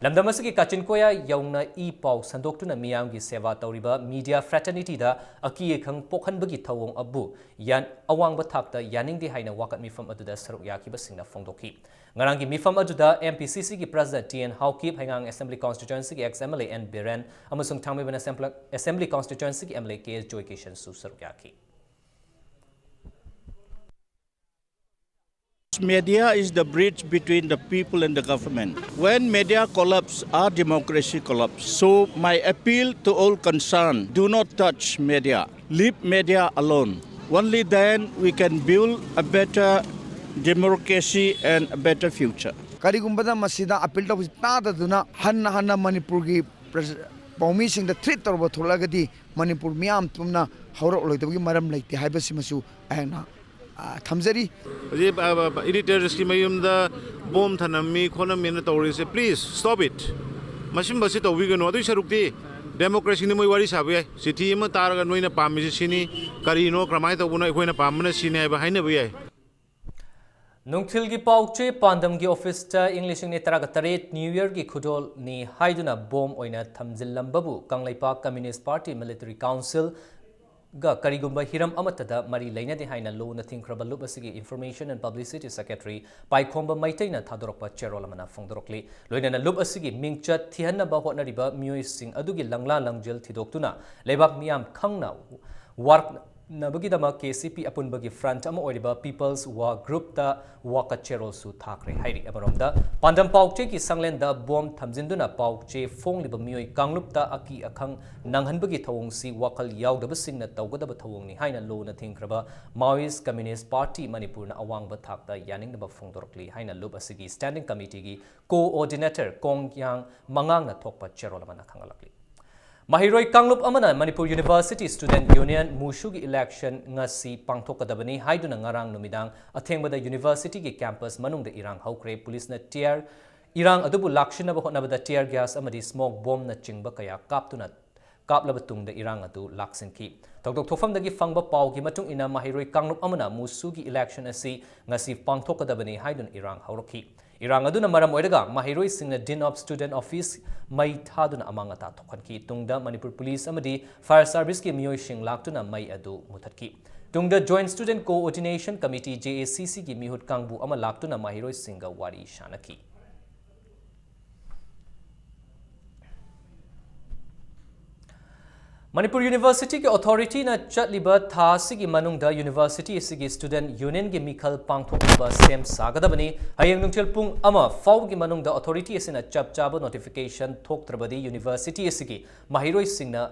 ꯂꯝꯗꯝ ꯑꯁꯤꯒꯤ ꯀꯥꯆꯤꯟ ꯀꯣꯌꯥ ꯌꯧꯅ ꯏ ꯄꯥꯎ ꯁꯟꯗꯣꯛꯇꯨꯅ ꯃꯤꯌꯥꯝꯒꯤ ꯁꯦꯕꯥ ꯇꯧꯔꯤꯕ media fraternityꯗ ꯑꯀꯤ ꯑꯈꯪ ꯄꯣꯛꯍꯟꯕꯒꯤ ꯊꯧꯑꯣꯡ ꯑꯗꯨꯕꯨ ꯌꯥꯟ-, ꯑꯋꯥꯡꯕ ꯊꯥꯛꯇ ꯌꯥꯅꯤꯡꯗꯦ ꯍꯥꯏꯅ ꯋꯥꯀꯠ ꯃꯤꯐꯝ ꯑꯗꯨꯗ ꯁꯔꯨꯛ ꯌꯥꯈꯤꯕꯁꯤꯡꯅ ꯐꯣꯡꯗꯣꯛꯈꯤ꯫ ꯉꯔꯥꯡꯒꯤ ꯃꯤꯐꯝ ꯑꯗꯨꯗ M P C Cꯒꯤ President T N Haokip, ꯍꯩꯉꯥꯡ Assembly Constituencyꯒꯤ ex M L A N Biren ꯑꯃꯁꯨꯡ ꯊꯥꯡꯃꯩꯕꯟ Assembly, Assembly Constituencyꯒꯤ M L A K S Joykisanꯁꯨ ꯁꯔꯨꯛ ꯌꯥꯈꯤ꯫ Media is the bridge between the people and the government. When media collapse, our democracy collapse. So my appeal to all concerned, do not touch media. Leave media alone. Only then we can build a better democracy and a better future. ꯀꯔꯤꯒꯨꯝꯕꯗ ꯃꯁꯤꯗ appeal ꯇꯧꯕꯁꯤ ꯇꯥꯗꯗꯨꯅ ꯍꯟꯅ ꯍꯟꯅ ꯃꯅꯤꯄꯨꯔꯒꯤ ꯄ꯭ꯔꯖ-, ꯄꯥꯎꯃꯤꯁꯤꯡꯗ threat ꯇꯧꯔꯕ ꯊꯣꯛꯂꯛꯑꯒꯗꯤ ꯃꯅꯤꯄꯨꯔ ꯃꯤꯌꯥꯝ ꯄꯨꯝꯅ ꯍꯧꯔꯛꯂꯣꯏꯗꯕꯒꯤ ꯃꯔꯝ ꯂꯩꯇꯦ ꯍꯥꯏꯕꯁꯤꯃꯁꯨ ꯑꯩꯍꯥꯛꯅ, ꯑ, ꯊꯝꯖꯔꯤ꯫ ꯍꯧꯖꯤꯛ, ꯑ, ꯑ, Editorsꯀꯤ ꯃꯌꯨꯝꯗ ꯕꯣꯝ ꯊꯅꯝꯃꯤ ꯈꯣꯠꯅꯝꯃꯤꯅ ꯇꯧꯔꯤꯁꯦ, please stop it. ꯃꯁꯤꯒꯨꯝꯕꯁꯤ ꯇꯧꯕꯤꯒꯅꯨ꯫ ꯑꯗꯨꯒꯤ ꯁꯔꯨꯛꯇꯤ democracyꯅꯤ, ꯃꯣꯏ ꯋꯥꯔꯤ ꯁꯥꯕ ꯌꯥꯏ꯫ ꯆꯤꯊꯤ ꯑꯃ ꯇꯥꯔꯒ ꯅꯣꯏꯅ ꯄꯥꯝꯃꯤꯁꯤ ꯁꯤꯅꯤ, ꯀꯔꯤꯅꯣ, ꯀꯔꯝꯍꯥꯏꯅ ꯇꯧꯕꯅꯣ, ꯑꯩꯈꯣꯏꯅ ꯄꯥꯝꯕꯅ ꯁꯤꯅꯤ ꯍꯥꯏꯕ ꯍꯥꯏꯅꯕ ꯌꯥꯏ꯫ ꯅꯨꯡꯊꯤꯜꯒꯤ ꯄꯥꯎꯆꯦ ꯄꯥꯟꯗꯝꯒꯤ ꯑꯣꯐꯤꯁꯇ ꯏꯪ ꯂꯤꯁꯤꯡ ꯑꯅꯤ ꯇꯔꯥꯒ ꯇꯔꯦꯠ New Yearꯒꯤ ꯈꯨꯗꯣꯜꯅꯤ ꯍꯥꯏꯗꯨꯅ ꯕꯣꯝ ꯑꯣꯏꯅ ꯊꯝꯖꯤꯜꯂꯝꯕꯕꯨ ꯀꯪꯂꯩꯄꯥꯛ Communist Party Military Councilꯒ ꯀꯔꯤꯒꯨꯝꯕ ꯍꯤꯔꯝ ꯑꯃꯠꯇꯗ ꯃꯔꯤ ꯂꯩꯅꯗꯦ ꯍꯥꯏꯅ ꯂꯨꯅ ꯊꯤꯡꯈ꯭ꯔꯕ ꯂꯨꯞ ꯑꯁꯤꯒꯤ Information and Publicity Secretary ꯄꯥꯏꯈꯣꯝꯕ ꯃꯩꯇꯩꯅ ꯊꯥꯗꯣꯔꯛꯄ ꯆꯦꯔꯣꯜ ꯑꯃꯅ ꯐꯣꯡꯗꯣꯔꯛꯂꯤ꯫ ꯂꯣꯏꯅꯅ ꯂꯨꯞ ꯑꯁꯤꯒꯤ ꯃꯤꯡꯆꯠ ꯊꯤꯍꯟꯅꯕ ꯍꯣꯠꯅꯔꯤꯕ ꯃꯤꯑꯣꯏꯁꯤꯡ ꯑꯗꯨꯒꯤ ꯂꯪꯂꯥ ꯂꯪꯖꯦꯜ ꯊꯤꯗꯣꯛꯇꯨꯅ ꯂꯩꯕꯥꯛ ꯃꯤꯌꯥꯝ ꯈꯪꯅ ꯋꯥꯔꯛꯅꯕꯒꯤꯗꯃꯛ K C P ꯑꯄꯨꯟꯕꯒꯤ front ꯑꯃ ꯑꯣꯏꯔꯤꯕ People's War Groupꯇ ꯋꯥꯀꯠ ꯆꯦꯔꯣꯜꯁꯨ ꯊꯥꯈ꯭ꯔꯦ ꯍꯥꯏꯔꯤ꯫ ꯑꯃꯔꯣꯝꯗ, ꯄꯥꯟꯗꯝ ꯄꯥꯎꯆꯦꯒꯤ ꯁꯪꯂꯦꯟꯗ ꯕꯣꯝ ꯊꯝꯖꯤꯟꯗꯨꯅ ꯄꯥꯎꯆꯦ ꯐꯣꯡꯂꯤꯕ ꯃꯤꯑꯣꯏ ꯀꯥꯡꯂꯨꯞꯇ ꯑꯀꯤ ꯑꯈꯪ ꯅꯪꯍꯟꯕꯒꯤ ꯊꯧꯑꯣꯡꯁꯤ ꯋꯥꯈꯜ ꯌꯥꯎꯗꯕꯁꯤꯡꯅ ꯇꯧꯒꯗꯕ ꯊꯧꯑꯣꯡꯅꯤ ꯍꯥꯏꯅ ꯂꯨꯅ ꯊꯤꯡꯈ꯭ꯔꯕ Maoist Communist Party ꯃꯅꯤꯄꯨꯔꯅ ꯑꯋꯥꯡꯕ ꯊꯥꯛꯇ ꯌꯥꯅꯤꯡꯗꯕ ꯐꯣꯡꯗꯣꯔꯛꯂꯤ ꯍꯥꯏꯅ ꯂꯨꯞ ꯑꯁꯤꯒꯤ Standing Committeeꯒꯤ Coordinator ꯀꯣꯡꯌꯥꯡ ꯃꯉꯥꯡꯅ ꯊꯣꯛꯄ ꯆꯦꯔꯣꯜ ꯑꯃꯅ ꯈꯪꯍꯜꯂꯛꯂꯤ꯫ ꯃꯍꯩꯔꯣꯏ ꯀꯥꯡꯂꯨꯞ ꯑꯃꯅ Manipur University Student Union MUSUꯒꯤ election ꯉꯁꯤ ꯄꯥꯡꯊꯣꯛꯀꯗꯕꯅꯤ ꯍꯥꯏꯗꯨꯅ ꯉꯔꯥꯡ ꯅꯨꯃꯤꯗꯥꯡ ꯑꯊꯦꯡꯕꯗ universityꯒꯤ campus ꯃꯅꯨꯡꯗ ꯏꯔꯥꯡ ꯍꯧꯈ꯭ꯔꯦ꯫ ꯄꯨꯂꯤꯁꯅ tear, ꯏꯔꯥꯡ ꯑꯗꯨꯕꯨ ꯂꯥꯛꯁꯤꯟꯅꯕ ꯍꯣꯠꯅꯕꯗ tear gas ꯑꯃꯗꯤ smoke bombꯅꯆꯤꯡꯕ ꯀꯌꯥ ꯀꯥꯞꯇꯨꯅ ꯀꯥꯞꯂꯕ ꯇꯨꯡꯗ ꯏꯔꯥꯡ ꯑꯗꯨ ꯂꯥꯛꯁꯤꯟꯈꯤ꯫ ꯊꯧꯗꯣꯛ ꯊꯣꯛꯐꯝꯗꯒꯤ ꯐꯪꯕ ꯄꯥꯎꯒꯤ ꯃꯇꯨꯡ ꯏꯟꯅ, ꯃꯍꯩꯔꯣꯏ ꯀꯥꯡꯂꯨꯞ ꯑꯃꯅ MUSUꯒꯤ election ꯑꯁꯤ ꯉꯁꯤ ꯄꯥꯡꯊꯣꯛꯀꯗꯕꯅꯤ ꯍꯥꯏꯗꯨꯅ ꯏꯔꯥꯡ ꯍꯧꯔꯛꯈꯤ꯫ ꯏꯔꯥꯡ ꯑꯗꯨꯅ ꯃꯔꯝ ꯑꯣꯏꯔꯒ ꯃꯍꯩꯔꯣꯏꯁꯤꯡꯅ Dean of Student Office ꯃꯩ ꯊꯥꯗꯨꯅ ꯑꯃꯥꯡ ꯑꯇꯥ ꯊꯣꯛꯍꯟꯈꯤ꯫ ꯇꯨꯡꯗ ꯃꯅꯤꯄꯨꯔ ꯄꯨꯂꯤꯁ ꯑꯃꯗꯤ fire serviceꯀꯤ ꯃꯤꯑꯣꯏꯁꯤꯡ ꯂꯥꯛꯇꯨꯅ ꯃꯩ ꯑꯗꯨ ꯃꯨꯊꯠꯈꯤ꯫ ꯇꯨꯡꯗ Joint Student Coordination Committee, JACCꯒꯤ ꯃꯤꯍꯨꯠ ꯀꯥꯡꯕꯨ ꯑꯃ ꯂꯥꯛꯇꯨꯅ ꯃꯍꯩꯔꯣꯏꯁꯤꯡꯒ ꯋꯥꯔꯤ ꯁꯥꯅꯈꯤ꯫ ꯃꯅꯤꯄꯨꯔ Universityꯒꯤ authorityꯅ ꯆꯠꯂꯤꯕ ꯊꯥ ꯑꯁꯤꯒꯤ ꯃꯅꯨꯡꯗ university ꯑꯁꯤꯒꯤ student unionꯒꯤ ꯃꯤꯈꯜ ꯄꯥꯡꯊꯣꯛꯅꯕ ꯁꯦꯝ ꯁꯥꯒꯗꯕꯅꯤ꯫ ꯍꯌꯦꯡ ꯅꯨꯡꯊꯤꯜ ꯄꯨꯡ ꯑꯃ ꯐꯥꯎꯕꯒꯤ ꯃꯅꯨꯡꯗ authority ꯑꯁꯤꯅ ꯆꯞ ꯆꯥꯕ notification ꯊꯣꯛꯇ꯭ꯔꯕꯗꯤ university ꯑꯁꯤꯒꯤ ꯃꯍꯩꯔꯣꯏꯁꯤꯡꯅ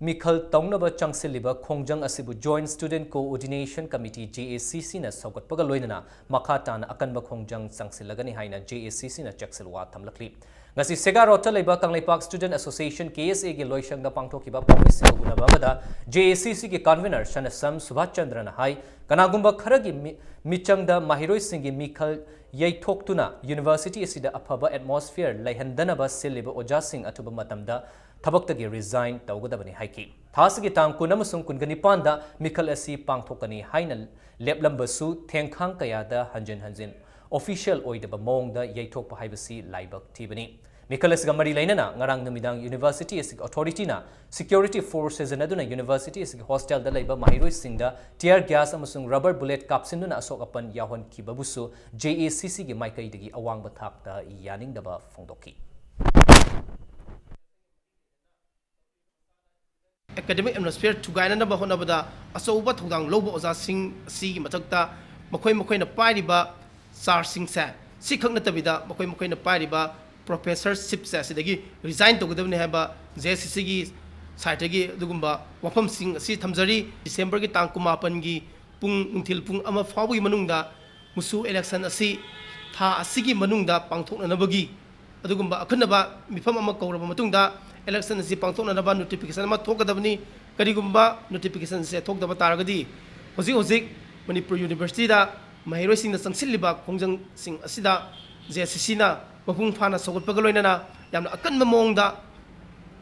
ꯃꯤꯈꯜ ꯇꯧꯅꯕ ꯆꯪꯁꯤꯜꯂꯤꯕ ꯈꯣꯡꯖꯪ ꯑꯁꯤꯕꯨ Joint Student Coordination Committee, JACCꯅ ꯁꯧꯒꯠꯄꯒ ꯂꯣꯏꯅꯅ ꯃꯈꯥ ꯇꯥꯅ ꯑꯀꯟꯕ ꯈꯣꯡꯖꯪ ꯆꯪꯁꯤꯜꯂꯒꯅꯤ ꯍꯥꯏꯅ JACCꯅ ꯆꯦꯛꯁꯤꯜ ꯋꯥ ꯊꯝꯂꯛꯂꯤ꯫ ꯉꯁꯤ ꯁꯦꯒꯥ ꯔꯣꯗꯇ ꯂꯩꯕ ꯀꯪꯂꯩꯄꯥꯛ Student Association, KSAꯒꯤ ꯂꯣꯏꯁꯪꯗ ꯄꯥꯡꯊꯣꯛꯈꯤꯕ ꯄꯥꯎꯃꯤꯁꯤꯡꯒ ꯎꯅꯕ ꯑꯃꯗ JACCꯒꯤ convener ꯁꯅꯁꯝ ꯁꯨꯚꯥꯁ ꯆꯟꯗ꯭ꯔꯅ ꯍꯥꯏ, ꯀꯅꯥꯒꯨꯝꯕ ꯈꯔꯒꯤ ꯃꯤ-, ꯃꯤꯆꯪꯗ ꯃꯍꯩꯔꯣꯏꯁꯤꯡꯒꯤ ꯃꯤꯈꯜ ꯌꯩꯊꯣꯛꯇꯨꯅ university ꯑꯁꯤꯗ ꯑꯐꯕ atmosphere ꯂꯩꯍꯟꯗꯅꯕ ꯁꯤꯜꯂꯤꯕ ꯑꯣꯖꯥꯁꯤꯡ ꯑꯊꯨꯕ ꯃꯇꯝꯗ ꯊꯕꯛꯇꯒꯤ resign ꯇꯧꯒꯗꯕꯅꯤ ꯍꯥꯏꯈꯤ꯫ ꯊꯥ ꯑꯁꯤꯒꯤ ꯇꯥꯡ ꯀꯨꯟ ꯑꯃꯁꯨꯡ ꯀꯨꯟꯒ ꯅꯤꯄꯥꯟꯗ ꯃꯤꯈꯜ ꯑꯁꯤ ꯄꯥꯡꯊꯣꯛꯀꯅꯤ ꯍꯥꯏꯅ ꯂꯦꯞꯂꯝꯕꯁꯨ ꯊꯦꯡꯈꯥꯡ ꯀꯌꯥꯗ ꯍꯟꯖꯤꯟ ꯍꯟꯖꯤꯟ official ꯑꯣꯏꯗꯕ ꯃꯑꯣꯡꯗ ꯌꯩꯊꯣꯛꯄ ꯍꯥꯏꯕꯁꯤ ꯂꯥꯏꯕꯛ ꯊꯤꯕꯅꯤ꯫ ꯃꯤꯈꯜ ꯑꯁꯤꯒ ꯃꯔꯤ ꯂꯩꯅꯅ ꯉꯔꯥꯡ ꯅꯨꯃꯤꯗꯥꯡ university ꯑꯁꯤꯒꯤ authorityꯅ security force ꯁꯤꯖꯤꯟꯅꯗꯨꯅ university ꯑꯁꯤꯒꯤ hostelꯗ ꯂꯩꯕ ꯃꯍꯩꯔꯣꯏꯁꯤꯡꯗ tear gas ꯑꯃꯁꯨꯡ rubber bullet ꯀꯥꯞꯁꯤꯟꯗꯨꯅ ꯑꯁꯣꯛ ꯑꯄꯟ ꯌꯥꯎꯍꯟꯈꯤꯕꯕꯨꯁꯨ JACCꯒꯤ ꯃꯥꯏꯀꯩꯗꯒꯤ ꯑꯋꯥꯡꯕ ꯊꯥꯛꯇ ꯌꯥꯅꯤꯡꯗꯕ ꯐꯣꯡꯗꯣꯛꯈꯤ꯫ Academic atmosphere ꯊꯨꯒꯥꯏꯅꯅꯕ ꯍꯣꯠꯅꯕꯗ ꯑꯆꯧꯕ ꯊꯧꯗꯥꯡ ꯂꯧꯕ ꯑꯣꯖꯥꯁꯤꯡ ꯑꯁꯤꯒꯤ ꯃꯊꯛꯇ ꯃꯈꯣꯏ ꯃꯈꯣꯏꯅ ꯄꯥꯏꯔꯤꯕ chargeꯁꯤꯡꯁꯦ, ꯁꯤꯈꯛ ꯅꯠꯇꯕꯤꯗ ꯃꯈꯣꯏ ꯃꯈꯣꯏꯅ ꯄꯥꯏꯔꯤꯕ professorshipꯁꯦ ꯑꯁꯤꯗꯒꯤ resign ꯇꯧꯒꯗꯕꯅꯤ ꯍꯥꯏꯕ JACCꯒꯤ sideꯇꯒꯤ ꯑꯗꯨꯒꯨꯝꯕ ꯋꯥꯐꯝꯁꯤꯡ ꯑꯁꯤ ꯊꯝꯖꯔꯤ꯫ Decemberꯒꯤ ꯇꯥꯡ ꯀꯨꯟꯃꯥꯄꯟꯒꯤ ꯄꯨꯡ, ꯅꯨꯡꯊꯤꯜ ꯄꯨꯡ ꯑꯃ ꯐꯥꯎꯕꯒꯤ ꯃꯅꯨꯡꯗ ꯃꯨꯁꯨ election ꯑꯁꯤ ꯊꯥ ꯑꯁꯤꯒꯤ ꯃꯅꯨꯡꯗ ꯄꯥꯡꯊꯣꯛꯅꯅꯕꯒꯤ ꯑꯗꯨꯒꯨꯝꯕ ꯑꯈꯟꯅꯕ ꯃꯤꯐꯝ ꯑꯃ ꯀꯧꯔꯕ ꯃꯇꯨꯡꯗ election ꯑꯁꯤ ꯄꯥꯡꯊꯣꯛꯅꯅꯕ notification ꯑꯃ ꯊꯣꯛꯀꯗꯕꯅꯤ꯫ ꯀꯔꯤꯒꯨꯝꯕ notification ꯑꯁꯤ ꯊꯣꯛꯇꯕ ꯇꯥꯔꯒꯗꯤ ꯍꯧꯖꯤꯛ ꯍꯧꯖꯤꯛ ꯃꯅꯤꯄꯨꯔ universityꯗ ꯃꯍꯩꯔꯣꯏꯁꯤꯡꯅ ꯆꯪꯁꯤꯜꯂꯤꯕ ꯈꯣꯡꯖꯪꯁꯤꯡ ꯑꯁꯤꯗ JACCꯅ ꯃꯄꯨꯡ ꯐꯥꯅ ꯁꯧꯒꯠꯄꯒ ꯂꯣꯏꯅꯅ ꯌꯥꯝꯅ ꯑꯀꯟꯕ ꯃꯑꯣꯡꯗ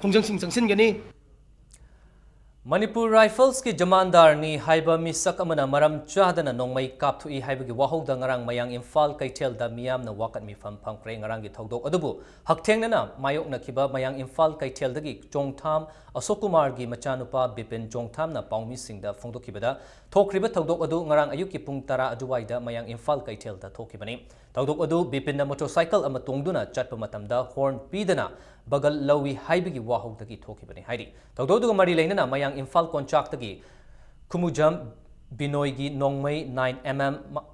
ꯈꯣꯡꯖꯪꯁꯤꯡ ꯆꯪꯁꯤꯟꯒꯅꯤ꯫ ꯃꯅꯤꯄꯨꯔ Riflesꯀꯤ ꯖꯃꯥꯟꯗꯥꯔꯅꯤ ꯍꯥꯏꯕ ꯃꯤꯁꯛ ꯑꯃꯅ ꯃꯔꯝ ꯆꯥꯗꯅ ꯅꯣꯡꯃꯩ ꯀꯥꯞꯊꯣꯛꯏ ꯍꯥꯏꯕꯒꯤ ꯋꯥꯍꯧꯗ ꯉꯔꯥꯡ ꯃꯌꯥꯡ ꯏꯝꯐꯥꯜ ꯀꯩꯊꯦꯜꯗ ꯃꯤꯌꯥꯝꯅ ꯋꯥꯀꯠ ꯃꯤꯐꯝ ꯐꯝꯈ꯭ꯔꯦ꯫ ꯉꯔꯥꯡꯒꯤ ꯊꯧꯗꯣꯛ ꯑꯗꯨꯕꯨ ꯍꯛꯊꯦꯡꯅꯅ ꯃꯥꯌꯣꯛꯅꯈꯤꯕ ꯃꯌꯥꯡ ꯏꯝꯐꯥꯜ ꯀꯩꯊꯦꯜꯗꯒꯤ ꯆꯣꯡꯊꯥꯝ ꯑꯁꯣꯛ ꯀꯨꯃꯥꯔꯒꯤ ꯃꯆꯥꯅꯨꯄꯥ ꯕꯤꯄꯤꯟ ꯆꯣꯡꯊꯥꯝꯅ ꯄꯥꯎꯃꯤꯁꯤꯡꯗ ꯐꯣꯡꯗꯣꯛꯈꯤꯕꯗ, ꯊꯣꯛꯈ꯭ꯔꯤꯕ ꯊꯧꯗꯣꯛ ꯑꯗꯨ ꯉꯔꯥꯡ ꯑꯌꯨꯛꯀꯤ ꯄꯨꯡ ꯇꯔꯥ ꯑꯗꯨꯋꯥꯏꯗ ꯃꯌꯥꯡ ꯏꯝꯐꯥꯜ ꯀꯩꯊꯦꯜꯗ ꯊꯣꯛꯈꯤꯕꯅꯤ꯫ ꯊꯧꯗꯣꯛ ꯑꯗꯨ ꯕꯤꯄꯤꯟꯅ motorcycle ꯑꯃ ꯇꯣꯡꯗꯨꯅ ꯆꯠꯄ ꯃꯇꯝꯗ horn ꯄꯤꯗꯅ ꯕꯒꯜ ꯂꯧꯏ ꯍꯥꯏꯕꯒꯤ ꯋꯥꯍꯧꯗꯒꯤ ꯊꯣꯛꯈꯤꯕꯅꯤ ꯍꯥꯏꯔꯤ꯫ ꯊꯧꯗꯣꯛ ꯑꯗꯨꯒ ꯃꯔꯤ ꯂꯩꯅꯅ ꯃꯌꯥꯡ ꯏꯝꯐꯥꯜ ꯀꯣꯟꯆꯥꯛꯇꯒꯤ ꯈꯨꯃꯨꯖꯝ ꯕꯤꯅꯣꯏꯒꯤ ꯅꯣꯡꯃꯩ nine M M ꯃ-,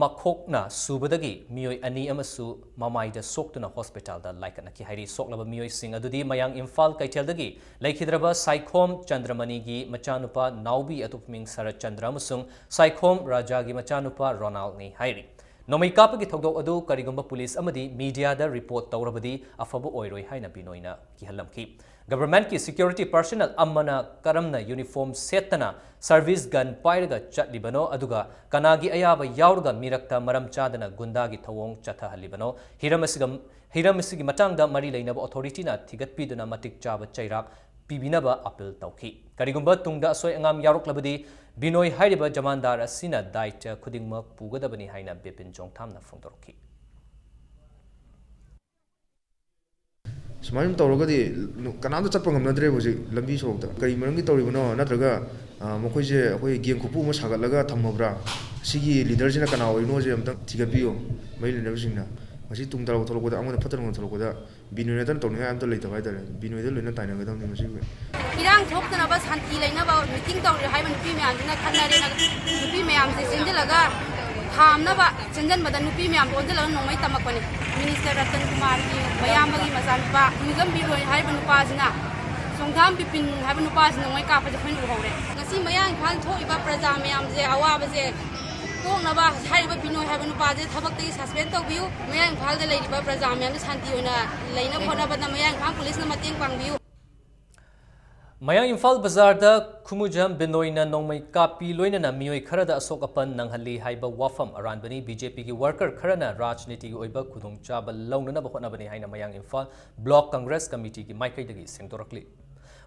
ꯃꯈꯣꯛꯅ ꯁꯨꯕꯗꯒꯤ ꯃꯤꯑꯣꯏ ꯑꯅꯤ ꯑꯃꯁꯨ ꯃꯃꯥꯏꯗ ꯁꯣꯛꯇꯨꯅ hospitalꯗ ꯂꯥꯏꯀꯠꯅꯈꯤ ꯍꯥꯏꯔꯤ꯫ ꯁꯣꯛꯂꯕ ꯃꯤꯑꯣꯏꯁꯤꯡ ꯑꯗꯨꯗꯤ ꯃꯌꯥꯡ ꯏꯝꯐꯥꯜ ꯀꯩꯊꯦꯜꯗꯒꯤ ꯂꯩꯈꯤꯗ꯭ꯔꯕ ꯁꯥꯏꯈꯣꯝ ꯆꯟꯗ꯭ꯔꯃꯅꯤꯒꯤ ꯃꯆꯥꯅꯨꯄꯥ ꯅꯥꯎꯕꯤ ꯑꯇꯣꯞꯄ ꯃꯤꯡ ꯁꯔꯠ ꯆꯟꯗ꯭ꯔ ꯑꯃꯁꯨꯡ ꯁꯥꯏꯈꯣꯝ ꯔꯥꯖꯥꯒꯤ ꯃꯆꯥꯅꯨꯄꯥ ꯔꯣꯅꯥꯜꯅꯤ ꯍꯥꯏꯔꯤ꯫ ꯅꯣꯡꯃꯩ ꯀꯥꯞꯄꯒꯤ ꯊꯧꯗꯣꯛ ꯑꯗꯨ ꯀꯔꯤꯒꯨꯝꯕ ꯄꯨꯂꯤꯁ ꯑꯃꯗꯤ mediaꯗ report ꯇꯧꯔꯕꯗꯤ ꯑꯐꯕ ꯑꯣꯏꯔꯣꯏ ꯍꯥꯏꯅ ꯕꯤꯅꯣꯏꯅ ꯀꯤꯍꯜꯂꯝꯈꯤ꯫ Governmentꯀꯤ security personnel ꯑꯃꯅ ꯀꯔꯝꯅ uniform ꯁꯦꯠꯇꯅ service gun ꯄꯥꯏꯔꯒ ꯆꯠꯂꯤꯕꯅꯣ, ꯑꯗꯨꯒ ꯀꯅꯥꯒꯤ ꯑꯌꯥꯕ ꯌꯥꯎꯔꯒ ꯃꯤꯔꯛꯇ ꯃꯔꯝ ꯆꯥꯗꯅ ꯒꯨꯟꯗꯥꯒꯤ ꯊꯧꯑꯣꯡ ꯆꯠꯊꯍꯜꯂꯤꯕꯅꯣ? ꯍꯤꯔꯝ ꯑꯁꯤꯒ, ꯍꯤꯔꯝ ꯑꯁꯤꯒꯤ ꯃꯇꯥꯡꯗ ꯃꯔꯤ ꯂꯩꯅꯕ authorityꯅ ꯊꯤꯒꯠꯄꯤꯗꯨꯅ ꯃꯇꯤꯛ ꯆꯥꯕ ꯆꯩꯔꯥꯛ ꯄꯤꯕꯤꯅꯕ ꯑꯥꯄꯤꯜ ꯇꯧꯈꯤ꯫ ꯀꯔꯤꯒꯨꯝꯕ ꯇꯨꯡꯗ ꯑꯁꯣꯏ ꯑꯉꯥꯝ ꯌꯥꯎꯔꯛꯂꯕꯗꯤ ꯕꯤꯅꯣꯏ ꯍꯥꯏꯔꯤꯕ ꯖꯃꯥꯟꯗꯥꯔ ꯑꯁꯤꯅ ꯗꯥꯏꯇ꯭ꯌ ꯈꯨꯗꯤꯡꯃꯛ ꯄꯨꯒꯗꯕꯅꯤ ꯍꯥꯏꯅ ꯕꯤꯄꯤꯟ ꯆꯣꯡꯊꯥꯝꯅ ꯐꯣꯡꯗꯣꯔꯛꯈꯤ꯫ ꯁꯨꯃꯥꯏꯅ ꯇꯧꯔꯒꯗꯤ ꯀꯅꯥꯝꯇ ꯆꯠꯄ ꯉꯝꯅꯗ꯭ꯔꯦꯕ ꯍꯧꯖꯤꯛ ꯂꯝꯕꯤ ꯁꯣꯔꯣꯛꯇ꯫ ꯀꯔꯤ ꯃꯔꯝꯒꯤ ꯇꯧꯔꯤꯕꯅꯣ? ꯅꯠꯇ꯭ꯔꯒ, ꯑ, ꯃꯈꯣꯏꯁꯦ ꯑꯩꯈꯣꯏ ꯒꯦꯡ ꯈꯨꯄꯨ ꯑꯃ ꯁꯥꯒꯠꯂꯒ ꯊꯝꯃꯕ꯭ꯔꯥ? ꯁꯤꯒꯤ ꯂꯤꯗꯔꯁꯤꯅ ꯀꯅꯥ ꯑꯣꯏꯔꯤꯅꯣꯁꯦ ꯑꯝꯇꯪ ꯊꯤꯒꯠꯄꯤꯌꯨ, ꯃꯔꯤ ꯂꯩꯅꯕꯁꯤꯡꯅ꯫ ꯉꯁꯤ ꯇꯨꯡ ꯇꯥꯔꯛꯄ ꯊꯣꯛꯂꯛꯄꯗ, ꯑꯃꯅ ꯐꯠꯇꯅ ꯇꯧꯅ ꯊꯣꯛꯂꯛꯄꯗ, ꯕꯤꯅꯣꯏ ꯅꯠꯇꯅ ꯇꯧꯅꯤꯡꯉꯥꯏ ꯑꯝꯇ ꯂꯩꯇꯕ ꯍꯥꯏꯇꯥꯔꯦ꯫ ꯕꯤꯅꯣꯏꯗ ꯂꯣꯏꯅ ꯇꯥꯏꯅꯒꯗꯕꯅꯤ ꯃꯁꯤꯒꯤ꯫ ꯏꯔꯥꯡ ꯊꯣꯛꯇꯅꯕ, ꯁꯥꯟꯇꯤ ꯂꯩꯅꯕ ꯃꯤꯇꯤꯡ ꯇꯧꯔꯤ ꯍꯥꯏꯕ ꯅꯨꯄꯤ ꯃꯌꯥꯝꯁꯤꯅ ꯈꯟꯅꯔꯦꯅ ꯅꯨꯄꯤ ꯃꯌꯥꯝꯁꯦ ꯆꯦꯟꯁꯤꯜꯂꯒ ꯈꯥꯝꯅꯕ ꯆꯦꯟꯁꯤꯟꯕꯗ ꯅꯨꯄꯤ ꯃꯌꯥꯝꯗꯣ ꯑꯣꯟꯁꯤꯜꯂꯒ ꯅꯣꯡꯃꯩ ꯇꯝꯃꯛꯄꯅꯤ꯫ ꯃꯤꯅꯤꯁꯇꯔ ꯔꯇꯟ ꯀꯨꯃꯥꯔꯒꯤ ꯃꯌꯥꯝꯕꯒꯤ ꯃꯆꯥꯅꯨꯄꯥ ꯃꯨꯖꯝ ꯕꯤꯔꯣꯏ ꯍꯥꯏꯕ ꯅꯨꯄꯥꯁꯤꯅ, ꯆꯣꯡꯊꯥꯝ ꯕꯤꯄꯤꯟ ꯍꯥꯏꯕ ꯅꯨꯄꯥꯁꯤꯅ ꯅꯣꯡꯃꯩ ꯀꯥꯞꯄꯁꯦ ꯑꯩꯈꯣꯏꯅ ꯎꯍꯧꯔꯦ꯫ ꯉꯁꯤ ꯃꯌꯥꯡ ꯏꯝꯐꯥꯜ ꯊꯣꯛꯏꯕ ꯄ꯭ꯔꯖꯥ ꯃꯌꯥꯝꯁꯦ, ꯑꯋꯥꯕꯁꯦ ꯀꯣꯛꯅꯕ ꯍꯥꯏꯔꯤꯕ ꯕꯤꯅꯣꯏ ꯍꯥꯏꯕ ꯅꯨꯄꯥꯁꯦ ꯊꯕꯛꯇꯒꯤ ꯁꯁꯄꯦꯟ ꯇꯧꯕꯤꯌꯨ꯫ ꯃꯌꯥꯡ ꯏꯝꯐꯥꯜꯗ ꯂꯩꯔꯤꯕ ꯄ꯭ꯔꯖꯥ ꯃꯌꯥꯝꯁꯦ ꯁꯥꯟꯇꯤ ꯑꯣꯏꯅ ꯂꯩꯅꯕ ꯍꯣꯠꯅꯕꯗ ꯃꯌꯥꯡ ꯏꯝꯐꯥꯜ ꯄꯨꯂꯤꯁꯅ ꯃꯇꯦꯡ ꯄꯥꯡꯕꯤꯌꯨ꯫ ꯃꯌꯥꯡ ꯏꯝꯐꯥꯜ ꯕꯖꯥꯔꯗ ꯈꯨꯃꯨꯖꯝ ꯕꯤꯅꯣꯏꯅ ꯅꯣꯡꯃꯩ ꯀꯥꯞꯄꯤ ꯂꯣꯏꯅꯅ ꯃꯤꯑꯣꯏ ꯈꯔꯗ ꯑꯁꯣꯛ ꯑꯄꯟ ꯅꯪꯍꯜꯂꯤ ꯍꯥꯏꯕ ꯋꯥꯐꯝ ꯑꯔꯥꯟꯕꯅꯤ꯫ ꯕꯤ ꯖꯦ ꯄꯤꯒꯤ ꯋꯥꯔꯀꯔ ꯈꯔꯅ ꯔꯥꯖꯅꯤꯇꯤꯒꯤ ꯑꯣꯏꯕ ꯈꯨꯗꯣꯡꯆꯥꯕ ꯂꯧꯅꯅꯕ ꯍꯣꯠꯅꯕꯅꯤ ꯍꯥꯏꯅ ꯃꯌꯥꯡ ꯏꯝꯐꯥꯜ ꯕ꯭ꯂꯣꯛ ꯀꯪꯒ꯭ꯔꯦꯁ ꯀꯃꯤꯇꯤꯒꯤ ꯃꯥꯏꯀꯩꯗꯒꯤ ꯁꯦꯡꯗꯣꯔꯛꯂꯤ꯫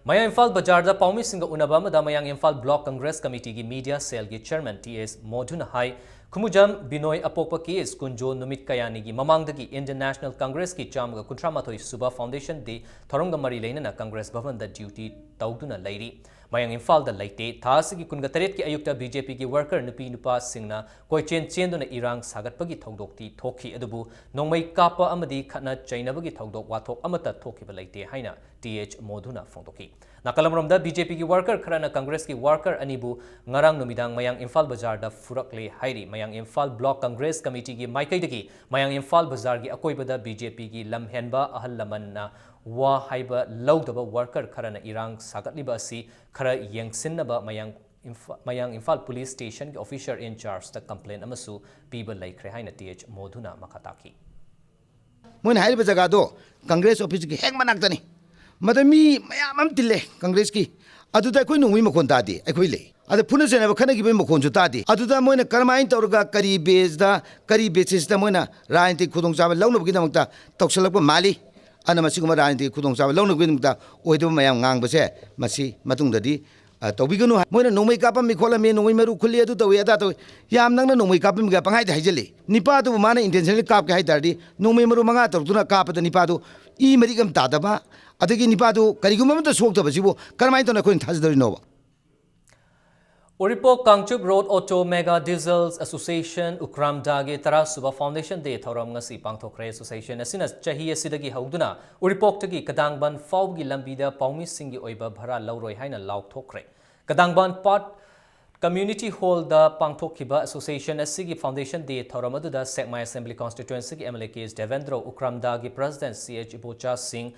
ꯃꯌꯥꯡ ꯏꯝꯐꯥꯜ ꯕꯖꯥꯔꯗ ꯄꯥꯎꯃꯤꯁꯤꯡꯒ ꯎꯅꯕ ꯑꯃꯗ ꯃꯌꯥꯡ ꯏꯝꯐꯥꯜ ꯕ꯭ꯂꯣꯛ ꯀꯪꯒ꯭ꯔꯦꯁ ꯀꯃꯤꯇꯤꯒꯤ ꯃꯤꯗꯤꯌꯥ ꯁꯦꯜꯒꯤ ꯆꯤꯌꯔꯃꯦꯟ ꯇꯤ ꯑꯦꯁ ꯃꯣꯙꯨꯅ ꯍꯥꯏ, ꯈꯨꯃꯨꯖꯝ ꯕꯤꯅꯣꯏ ꯑꯄꯣꯛꯄ ꯀꯦ ꯑꯦꯁ ꯀꯨꯟꯖꯣ ꯅꯨꯃꯤꯠ ꯀꯌꯥꯅꯤꯒꯤ ꯃꯃꯥꯡꯗꯒꯤ ꯏꯟꯗꯤꯌꯟ ꯅꯦꯁꯅꯦꯜ ꯀꯪꯒ꯭ꯔꯦꯁꯀꯤ ꯆꯥꯝꯃꯒ ꯀꯨꯟꯊ꯭ꯔꯥ ꯃꯥꯊꯣꯏ ꯁꯨꯕ ꯐꯥꯎꯟꯗꯦꯁꯟ ꯗꯦ ꯊꯧꯔꯝꯒ ꯃꯔꯤ ꯂꯩꯅꯅ ꯀꯪꯒ꯭ꯔꯦꯁ ꯚꯕꯟꯗ ꯗ꯭ꯌꯨꯇꯤ ꯇꯧꯗꯨꯅ ꯂꯩꯔꯤ꯫ ꯃꯌꯥꯡ ꯏꯝꯐꯥꯜꯗ ꯂꯩꯇꯦ꯫ ꯊꯥ ꯑꯁꯤꯒꯤ ꯀꯨꯟꯒ ꯇꯔꯦꯠꯀꯤ ꯑꯌꯨꯛꯇ ꯕꯤ ꯖꯦ ꯄꯤꯒꯤ ꯋꯥꯔꯀꯔ ꯅꯨꯄꯤ ꯅꯨꯄꯥꯁꯤꯡꯅ ꯀꯣꯏꯆꯦꯟ ꯆꯦꯟꯗꯨꯅ ꯏꯔꯥꯡ ꯁꯥꯒꯠꯄꯒꯤ ꯊꯧꯗꯣꯛꯇꯤ ꯊꯣꯛꯈꯤ, ꯑꯗꯨꯕꯨ ꯅꯣꯡꯃꯩ ꯀꯥꯞꯄ ꯑꯃꯗꯤ ꯈꯠꯅ ꯆꯩꯅꯕꯒꯤ ꯊꯧꯗꯣꯛ ꯋꯥꯊꯣꯛ ꯑꯃꯠꯇ ꯊꯣꯛꯈꯤꯕ ꯂꯩꯇꯦ ꯍꯥꯏꯅ ꯇꯤ ꯑꯦꯆ ꯃꯣꯙꯨꯅ ꯐꯣꯡꯗꯣꯛꯈꯤ꯫ ꯅꯥꯀꯜ ꯑꯃꯔꯣꯝꯗ, ꯕꯤ ꯖꯦ ꯄꯤꯒꯤ ꯋꯥꯔꯀꯔ ꯈꯔꯅ ꯀꯪꯒ꯭ꯔꯦꯁꯀꯤ ꯋꯥꯔꯀꯔ ꯑꯅꯤꯕꯨ ꯉꯔꯥꯡ ꯅꯨꯃꯤꯗꯥꯡ ꯃꯌꯥꯡ ꯏꯝꯐꯥꯜ ꯕꯖꯥꯔꯗ ꯐꯨꯔꯛꯂꯦ ꯍꯥꯏꯔꯤ꯫ ꯃꯌꯥꯡ ꯏꯝꯐꯥꯜ ꯕ꯭ꯂꯣꯛ ꯀꯪꯒ꯭ꯔꯦꯁ ꯀꯃꯤꯇꯤꯒꯤ ꯃꯥꯏꯀꯩꯗꯒꯤ ꯃꯌꯥꯡ ꯏꯝꯐꯥꯜ ꯕꯖꯥꯔꯒꯤ ꯑꯀꯣꯏꯕꯗ ꯕꯤ ꯖꯦ ꯄꯤꯒꯤ ꯂꯝꯍꯦꯟꯕ ꯑꯍꯜ ꯂꯃꯟꯅ ꯋꯥ ꯍꯥꯏꯕ ꯂꯧꯗꯕ ꯋꯥꯔꯀꯔ ꯈꯔꯅ ꯏꯔꯥꯡ ꯁꯥꯒꯠꯂꯤꯕ ꯑꯁꯤ ꯈꯔ ꯌꯦꯡꯁꯤꯟꯅꯕ ꯃꯌꯥꯡ ꯏꯝꯐꯥ-, ꯃꯌꯥꯡ ꯏꯝꯐꯥꯜ ꯄꯨꯂꯤꯁ ꯁ꯭ꯇꯦꯁꯟꯒꯤ ꯑꯣꯐꯤꯁꯔ ꯏꯟ ꯆꯥꯔꯖꯇ ꯀꯝꯄ꯭ꯂꯦꯟ ꯑꯃꯁꯨ ꯄꯤꯕ ꯂꯩꯈ꯭ꯔꯦ ꯍꯥꯏꯅ ꯇꯤ ꯑꯦꯆ ꯃꯣꯙꯨꯅ ꯃꯈꯥ ꯇꯥꯈꯤ꯫ ꯃꯣꯏꯅ ꯍꯥꯏꯔꯤꯕ ꯖꯒꯥꯗꯣ ꯀꯪꯒ꯭ꯔꯦꯁ ꯑꯣꯐꯤꯁꯀꯤ ꯍꯦꯛ ꯃꯅꯥꯛꯇꯅꯤ꯫ ꯃꯗ ꯃꯤ ꯃꯌꯥꯝ ꯑꯃ ꯇꯤꯜꯂꯦ ꯀꯪꯒ꯭ꯔꯦꯁꯀꯤ꯫ ꯑꯗꯨꯗ ꯑꯩꯈꯣꯏ ꯅꯣꯡꯃꯩ ꯃꯈꯣꯟ ꯇꯥꯗꯦ, ꯑꯩꯈꯣꯏ ꯂꯩ꯫ ꯑꯗ ꯐꯨꯅ ꯆꯩꯅꯕ ꯈꯠꯅꯈꯤꯕꯒꯤ ꯃꯈꯣꯟꯁꯨ ꯇꯥꯗꯦ꯫ ꯑꯗꯨꯗ ꯃꯣꯏꯅ ꯀꯔꯝꯍꯥꯏꯅ ꯇꯧꯔꯒ, ꯀꯔꯤ ꯕꯦꯁꯇ, ꯀꯔꯤ ꯕꯦꯁꯤꯁꯇ ꯃꯣꯏꯅ ꯔꯥꯖꯅꯤꯇꯤꯛ ꯈꯨꯗꯣꯡꯆꯥꯕ ꯂꯧꯅꯕꯒꯤꯗꯃꯛꯇ ꯇꯧꯁꯜꯂꯛꯄ ꯃꯥꯜꯂꯤ? ꯑꯗꯨꯅ ꯃꯁꯤꯒꯨꯝꯕ ꯔꯥꯖꯅꯤꯇꯤꯒꯤ ꯈꯨꯗꯣꯡꯆꯥꯕ ꯂꯧꯅꯕꯒꯤꯗꯃꯛꯇ ꯑꯣꯏꯗꯕ ꯃꯌꯥꯝ ꯉꯥꯡꯕꯁꯦ ꯃꯁꯤ ꯃꯇꯨꯡꯗꯗꯤ, ꯑ, ꯇꯧꯕꯤꯒꯅꯨ ꯍꯥꯏ꯫ ꯃꯣꯏꯅ ꯅꯣꯡꯃꯩ ꯀꯥꯞꯄꯝꯃꯤ ꯈꯣꯠꯂꯝꯃꯤ, ꯅꯣꯡꯃꯩ ꯃꯔꯨ ꯈꯨꯜꯂꯤ, ꯑꯗꯨ ꯇꯧꯏ ꯑꯗꯥ ꯇꯧꯏ꯫ ꯌꯥꯝ ꯅꯪꯅ ꯅꯣꯡꯃꯩ ꯀꯥꯞꯄꯝꯃꯤꯒ ꯄꯪꯍꯥꯏꯗ ꯍꯥꯏꯖꯜꯂꯤ꯫ ꯅꯤꯄꯥꯗꯨꯕꯨ ꯃꯥꯅ intentionally ꯀꯥꯞꯀꯦ ꯍꯥꯏ ꯇꯥꯔꯗꯤ ꯅꯣꯡꯃꯩ ꯃꯔꯨ ꯃꯉꯥ ꯇꯔꯨꯛꯇꯨꯅ ꯀꯥꯞꯄꯗ ꯅꯤꯄꯥꯗꯨ ꯏ ꯃꯔꯤꯛ ꯑꯃ ꯇꯥꯗꯕ, ꯑꯗꯒꯤ ꯅꯤꯄꯥꯗꯨ ꯀꯔꯤꯒꯨꯝꯕ ꯑꯃꯠꯇ ꯁꯣꯛꯇꯕꯁꯤꯕꯨ ꯀꯔꯝꯍꯥꯏꯅ ꯇꯧꯅ ꯑꯩꯈꯣꯏꯅ ꯊꯥꯖꯗꯣꯔꯤꯅꯣꯕ? Uripok Kangchup road auto mega diesels association ꯎꯀ꯭ꯔꯥꯝꯗꯥꯒꯤ ꯇꯔꯥꯁꯨꯕ ꯐꯥꯎꯟꯗꯦꯁꯟ ꯗꯦ ꯊꯧꯔꯝ ꯉꯁꯤ ꯄꯥꯡꯊꯣꯛꯈ꯭ꯔꯦ꯫ ꯑꯦꯁꯣꯁꯤꯌꯦꯁꯟ ꯑꯁꯤꯅ ꯆꯍꯤ ꯑꯁꯤꯗꯒꯤ ꯍꯧꯗꯨꯅ ꯎꯔꯤꯄꯣꯛꯇꯒꯤ ꯀꯗꯥꯡꯕꯟ ꯐꯥꯎꯕꯒꯤ ꯂꯝꯕꯤꯗ ꯄꯥꯎꯃꯤꯁꯤꯡꯒꯤ ꯑꯣꯏꯕ ꯚꯔꯥ ꯂꯧꯔꯣꯏ ꯍꯥꯏꯅ ꯂꯥꯎꯊꯣꯛꯈ꯭ꯔꯦ꯫ ꯀꯗꯥꯡꯕꯟ ꯄꯥꯠ ꯀꯝꯃ꯭ꯌꯨꯅꯤꯇꯤ ꯍꯣꯜꯗ ꯄꯥꯡꯊꯣꯛꯈꯤꯕ ꯑꯦꯁꯣꯁꯤꯌꯦꯁꯟ ꯑꯁꯤꯒꯤ ꯐꯥꯎꯟꯗꯦꯁꯟ ꯗꯦ ꯊꯧꯔꯝ ꯑꯗꯨꯗ ꯁꯦꯛꯃꯥꯏ ꯑꯦꯁꯦꯝꯕ꯭ꯂꯤ ꯀꯣꯟꯁꯇꯤꯇ꯭ꯋꯦꯟꯁꯤꯒꯤ M L A K S Debendro, ꯎꯀ꯭ꯔꯥꯝꯗꯥꯒꯤ president C H Ibocha Singh,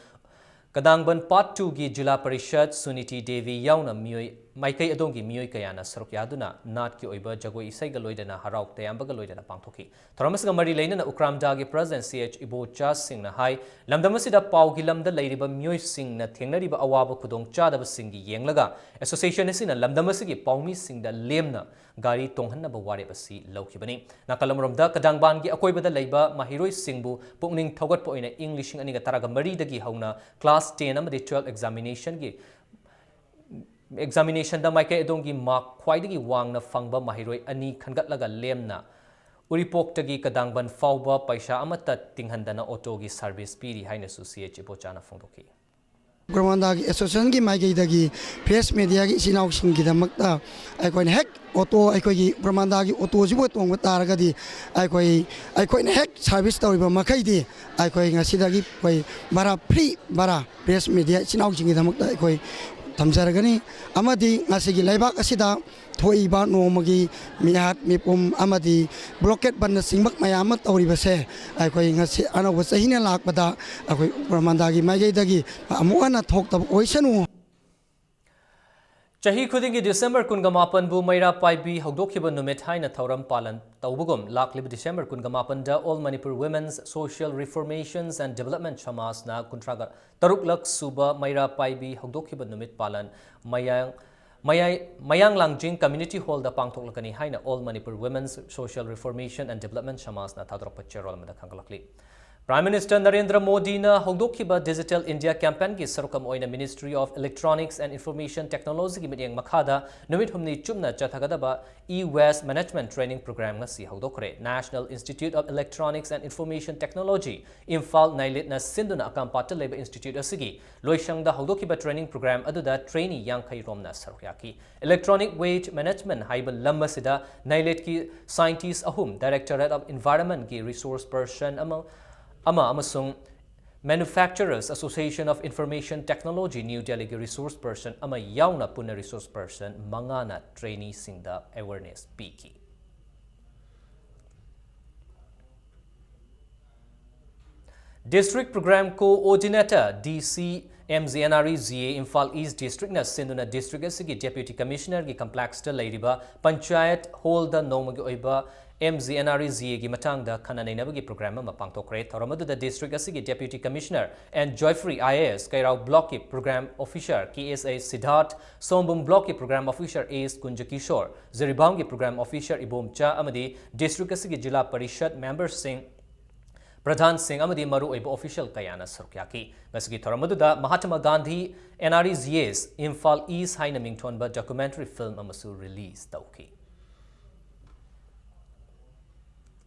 ꯀꯗꯥꯡꯕꯟ ꯄꯥꯔꯠ ꯇꯨꯒꯤ ꯖꯤꯂꯥ ꯄꯔꯤꯁꯠ ꯁꯨꯅꯤꯇꯤ ꯗꯦꯕꯤ ꯌꯥꯎꯅ ꯃꯤꯑꯣꯏ, ꯃꯥꯏꯀꯩ ꯑꯗꯣꯝꯒꯤ ꯃꯤꯑꯣꯏ ꯀꯌꯥꯅ ꯁꯔꯨꯛ ꯌꯥꯗꯨꯅ ꯅꯥꯠꯀꯤ ꯑꯣꯏꯕ ꯖꯒꯣꯏ ꯏꯁꯩꯒ ꯂꯣꯏꯅꯅ ꯍꯔꯥꯎ ꯇꯌꯥꯝꯕꯒ ꯂꯣꯏꯅꯅ ꯄꯥꯡꯊꯣꯛꯈꯤ꯫ ꯊꯧꯔꯝ ꯑꯁꯤꯒ ꯃꯔꯤ ꯂꯩꯅꯅ ꯎꯀ꯭ꯔꯥꯝꯗꯥꯒꯤ ꯄ꯭ꯔꯦꯁꯤꯗꯦꯟꯠ ꯁꯤ ꯑꯩꯆ ꯏꯕꯣꯆꯥ ꯁꯤꯡꯅ ꯍꯥꯏ, ꯂꯝꯗꯝ ꯑꯁꯤꯗ ꯄꯥꯎꯒꯤ ꯂꯝꯗ ꯂꯩꯔꯤꯕ ꯃꯤꯑꯣꯏꯁꯤꯡꯅ ꯊꯦꯡꯅꯔꯤꯕ ꯑꯋꯥꯕ ꯈꯨꯗꯣꯡꯆꯥꯗꯕꯁꯤꯡꯒꯤ ꯌꯦꯡꯂꯒ ꯑꯦꯁꯣꯁꯤꯌꯦꯁꯟ ꯑꯁꯤꯅ ꯂꯝꯗꯝ ꯑꯁꯤꯒꯤ ꯄꯥꯎꯃꯤꯁꯤꯡꯗ ꯂꯦꯝꯅ ꯒꯥꯔꯤ ꯇꯣꯡꯍꯟꯅꯕ ꯋꯥꯔꯦꯞ ꯑꯁꯤ ꯂꯧꯈꯤꯕꯅꯤ꯫ ꯅꯥꯀꯜ ꯑꯃꯔꯣꯝꯗ, ꯀꯗꯥꯡꯕꯥꯟꯒꯤ ꯑꯀꯣꯏꯕꯗ ꯂꯩꯕ ꯃꯍꯩꯔꯣꯏꯁꯤꯡꯕꯨ ꯄꯨꯛꯅꯤꯡ ꯊꯧꯒꯠꯄ ꯑꯣꯏꯅ ꯏꯪ ꯂꯤꯁꯤꯡ ꯑꯅꯤꯒ ꯇꯔꯥꯒ ꯃꯔꯤꯗꯒꯤ ꯍꯧꯅ ꯀ꯭ꯂꯥꯁ ꯇꯦꯟ ꯑꯃꯗꯤ ꯇꯨꯋꯦꯜꯐ ꯑꯦꯛꯖꯥꯃꯤꯅꯦꯁꯟꯒꯤ, ꯑꯦꯛꯖꯥꯃꯤꯅꯦꯁꯟꯗ ꯃꯥꯏꯀꯩ ꯑꯗꯣꯝꯒꯤ ꯃꯥꯔꯛ ꯈ꯭ꯋꯥꯏꯗꯒꯤ ꯋꯥꯡꯅ ꯐꯪꯕ ꯃꯍꯩꯔꯣꯏ ꯑꯅꯤ ꯈꯟꯒꯠꯂꯒ ꯂꯦꯝꯅ ꯎꯔꯤꯄꯣꯛꯇꯒꯤ ꯀꯗꯥꯡꯕꯟ ꯐꯥꯎꯕ ꯄꯩꯁꯥ ꯑꯃꯠꯇ ꯇꯤꯡꯍꯟꯗꯅ ꯑꯣꯇꯣꯒꯤ ꯁꯥꯔꯚꯤꯁ ꯄꯤꯔꯤ ꯍꯥꯏꯅꯁꯨ ꯁꯤ ꯑꯩꯆ ꯏꯕꯣꯆꯥꯅ ꯐꯣꯡꯗꯣꯛꯈꯤ꯫ ꯎꯀ꯭ꯔꯥꯝꯗꯥꯒꯤ ꯑꯦꯁꯣꯁꯤꯌꯦꯁꯟꯒꯤ ꯃꯥꯏꯀꯩꯗꯒꯤ ꯄ꯭ꯔꯦꯁ ꯃꯦꯗꯤꯌꯥꯒꯤ ꯏꯆꯤꯟ ꯏꯅꯥꯎꯁꯤꯡꯒꯤꯗꯃꯛꯇ ꯑꯩꯈꯣꯏꯅ ꯍꯦꯛ ꯑꯣꯇꯣ, ꯑꯩꯈꯣꯏꯒꯤ ꯎꯀ꯭ꯔꯥꯝꯗꯥꯒꯤ ꯑꯣꯇꯣꯁꯤꯕꯨ ꯇꯣꯡꯕ ꯇꯥꯔꯒꯗꯤ ꯑꯩꯈꯣꯏ, ꯑꯩꯈꯣꯏꯅ ꯍꯦꯛ ꯁꯥꯔꯚꯤꯁ ꯇꯧꯔꯤꯕ ꯃꯈꯩꯗꯤ ꯑꯩꯈꯣꯏ ꯉꯁꯤꯗꯒꯤ ꯑꯩꯈꯣꯏ ꯚꯔꯥ, ꯐ꯭ꯔꯤ ꯚꯔꯥ ꯄ꯭ꯔꯦꯁ ꯃꯦꯗꯤꯌꯥ ꯏꯆꯤꯟ ꯏꯅꯥꯎꯁꯤꯡꯒꯤꯗꯃꯛꯇ ꯑꯩꯈꯣꯏ ꯊꯝꯖꯔꯒꯅꯤ꯫ ꯑꯃꯗꯤ ꯉꯁꯤꯒꯤ ꯂꯩꯕꯥꯛ ꯑꯁꯤꯗ ꯊꯣꯛꯏꯕ ꯅꯣꯡꯃꯒꯤ ꯃꯤꯍꯥꯠ ꯃꯤꯄꯨꯝ ꯑꯃꯗꯤ ꯕ꯭ꯂꯣꯀꯦꯠ ꯕꯟꯅꯆꯤꯡꯕ ꯃꯌꯥꯝ ꯑꯃ ꯇꯧꯔꯤꯕꯁꯦ ꯑꯩꯈꯣꯏ ꯉꯁꯤ ꯑꯅꯧꯕ ꯆꯍꯤꯅ ꯂꯥꯛꯄꯗ ꯑꯩꯈꯣꯏ ꯎꯀ꯭ꯔꯥꯝꯗꯥꯒꯤ ꯃꯥꯏꯀꯩꯗꯒꯤ ꯑꯃꯨꯛ ꯍꯟꯅ ꯊꯣꯛꯇꯕ ꯑꯣꯏꯁꯅꯨ꯫ ꯆꯍꯤ ꯈꯨꯗꯤꯡꯒꯤ ꯗꯤꯁꯦꯝꯕꯔ ꯀꯨꯟꯒ ꯃꯥꯄꯟꯕꯨ ꯃꯩꯔꯥ ꯄꯥꯏꯕꯤ ꯍꯧꯗꯣꯛꯈꯤꯕ ꯅꯨꯃꯤꯠ ꯍꯥꯏꯅ ꯊꯧꯔꯝ ꯄꯥꯂꯟ ꯇꯧꯕꯒꯨꯝ, ꯂꯥꯛꯂꯤꯕ ꯗꯤꯁꯦꯝꯕꯔ ꯀꯨꯟꯒ ꯃꯥꯄꯟꯗ All Manipur Women's Social Reformations and Development ꯁꯃꯥꯖꯅ ꯀꯨꯟꯊ꯭ꯔꯥꯒ ꯇꯔꯨꯛꯂꯛ ꯁꯨꯕ ꯃꯩꯔꯥ ꯄꯥꯏꯕꯤ ꯍꯧꯗꯣꯛꯈꯤꯕ ꯅꯨꯃꯤꯠ ꯄꯥꯂꯟ ꯃꯌꯥꯡ, ꯃꯌꯥꯏ, ꯃꯌꯥꯡ ꯂꯥꯡꯖꯤꯡ ꯀꯝꯃ꯭ꯌꯨꯅꯤꯇꯤ ꯍꯣꯜꯗ ꯄꯥꯡꯊꯣꯛꯂꯛꯀꯅꯤ ꯍꯥꯏꯅ All Manipur Women's Social Reformation and Development ꯁꯃꯥꯖꯅ ꯊꯥꯗꯣꯔꯛꯄ ꯆꯦꯔꯣꯜ ꯑꯃꯗ ꯈꯪꯒꯠꯂꯛꯂꯤ꯫ Prime Minister ꯅꯔꯦꯟꯗ꯭ꯔ ꯃꯣꯗꯤꯅ ꯍꯧꯗꯣꯛꯈꯤꯕ Digital India Campaignꯒꯤ ꯁꯔꯨꯛ ꯑꯃ ꯑꯣꯏꯅ Ministry of Electronics and Information Technologyꯒꯤ ꯃꯤꯠꯌꯦꯡ ꯃꯈꯥꯗ ꯅꯨꯃꯤꯠ ꯍꯨꯝꯅꯤ ꯆꯨꯞꯅ ꯆꯠꯊꯒꯗꯕ E-Waste Management Training Program ꯉꯁꯤ ꯍꯧꯗꯣꯛꯈ꯭ꯔꯦ꯫ National Institute of Electronics and Information Technology, Imphal, ꯅꯥꯏꯂꯤꯠꯅ ꯁꯤꯟꯗꯨꯅ ꯑꯀꯥꯝꯄꯥꯠꯇ ꯂꯩꯕ institute ꯑꯁꯤꯒꯤ ꯂꯣꯏꯁꯪꯗ ꯍꯧꯗꯣꯛꯈꯤꯕ training program ꯑꯗꯨꯗ trainee ꯌꯥꯡꯈꯩ ꯔꯣꯝꯅ ꯁꯔꯨꯛ ꯌꯥꯈꯤ꯫ Electronic Waste Management ꯍꯥꯏꯕ ꯂꯝ ꯑꯁꯤꯗ ꯅꯥꯏꯂꯤꯠꯀꯤ scientist ꯑꯍꯨꯝ, Directorate of Environmentꯀꯤ resource person ꯑꯃ, ꯑꯃ ꯑꯃꯁꯨꯡ Manufacturers Association of Information Technology, New Delhiꯒꯤ resource person ꯑꯃ ꯌꯥꯎꯅ ꯄꯨꯟꯅ resource person ꯃꯉꯥꯅ traineeꯁꯤꯡꯗ awareness ꯄꯤꯈꯤ꯫ District Program Coordinator, D C, M G N R E G A Imphal ꯏꯁ ꯗꯤꯁꯇ꯭ꯔꯤꯛꯅ ꯁꯤꯟꯗꯨꯅ ꯗꯤꯁꯇ꯭ꯔꯤꯛ ꯑꯁꯤꯒꯤ Deputy Commissionerꯒꯤ complexꯇ ꯂꯩꯔꯤꯕ ꯄꯟꯆꯥꯌꯠ ꯍꯣꯜꯗ ꯅꯣꯡꯃꯒꯤ ꯑꯣꯏꯕ M G N R E G Aꯒꯤ ꯃꯇꯥꯡꯗ ꯈꯟꯅ ꯅꯩꯅꯕꯒꯤ program ꯑꯃ ꯄꯥꯡꯊꯣꯛꯈ꯭ꯔꯦ꯫ ꯊꯧꯔꯝ ꯑꯗꯨꯗ ꯗꯤꯁꯇ꯭ꯔꯤꯛ ꯑꯁꯤꯒꯤ Deputy Commissioner N Joyfree I A S, ꯀꯩꯔꯥꯎ Blockꯀꯤ Program Officer K S A Siddharth, ꯁꯣꯝꯕꯨꯝ Blockꯀꯤ Program Officer A S Kunjakishore, ꯖꯤꯔꯤꯕꯥꯝꯒꯤ Program Officer Ibomcha ꯑꯃꯗꯤ ꯗꯤꯁꯇ꯭ꯔꯤꯛ ꯑꯁꯤꯒꯤ ꯖꯤꯂꯥ ꯄꯔꯤꯁꯠ memberꯁꯤꯡ, ꯄ꯭ꯔꯙꯥꯟꯁꯤꯡ ꯑꯃꯗꯤ ꯃꯔꯨꯑꯣꯏꯕ official ꯀꯌꯥꯅ ꯁꯔꯨꯛ ꯌꯥꯈꯤ꯫ ꯉꯁꯤꯒꯤ ꯊꯧꯔꯝ ꯑꯗꯨꯗ Mahatma Gandhi N R E G S Imphal ꯏꯁ ꯍꯥꯏꯅ ꯃꯤꯡꯊꯣꯟꯕ documentary film ꯑꯃꯁꯨ release ꯇꯧꯈꯤ꯫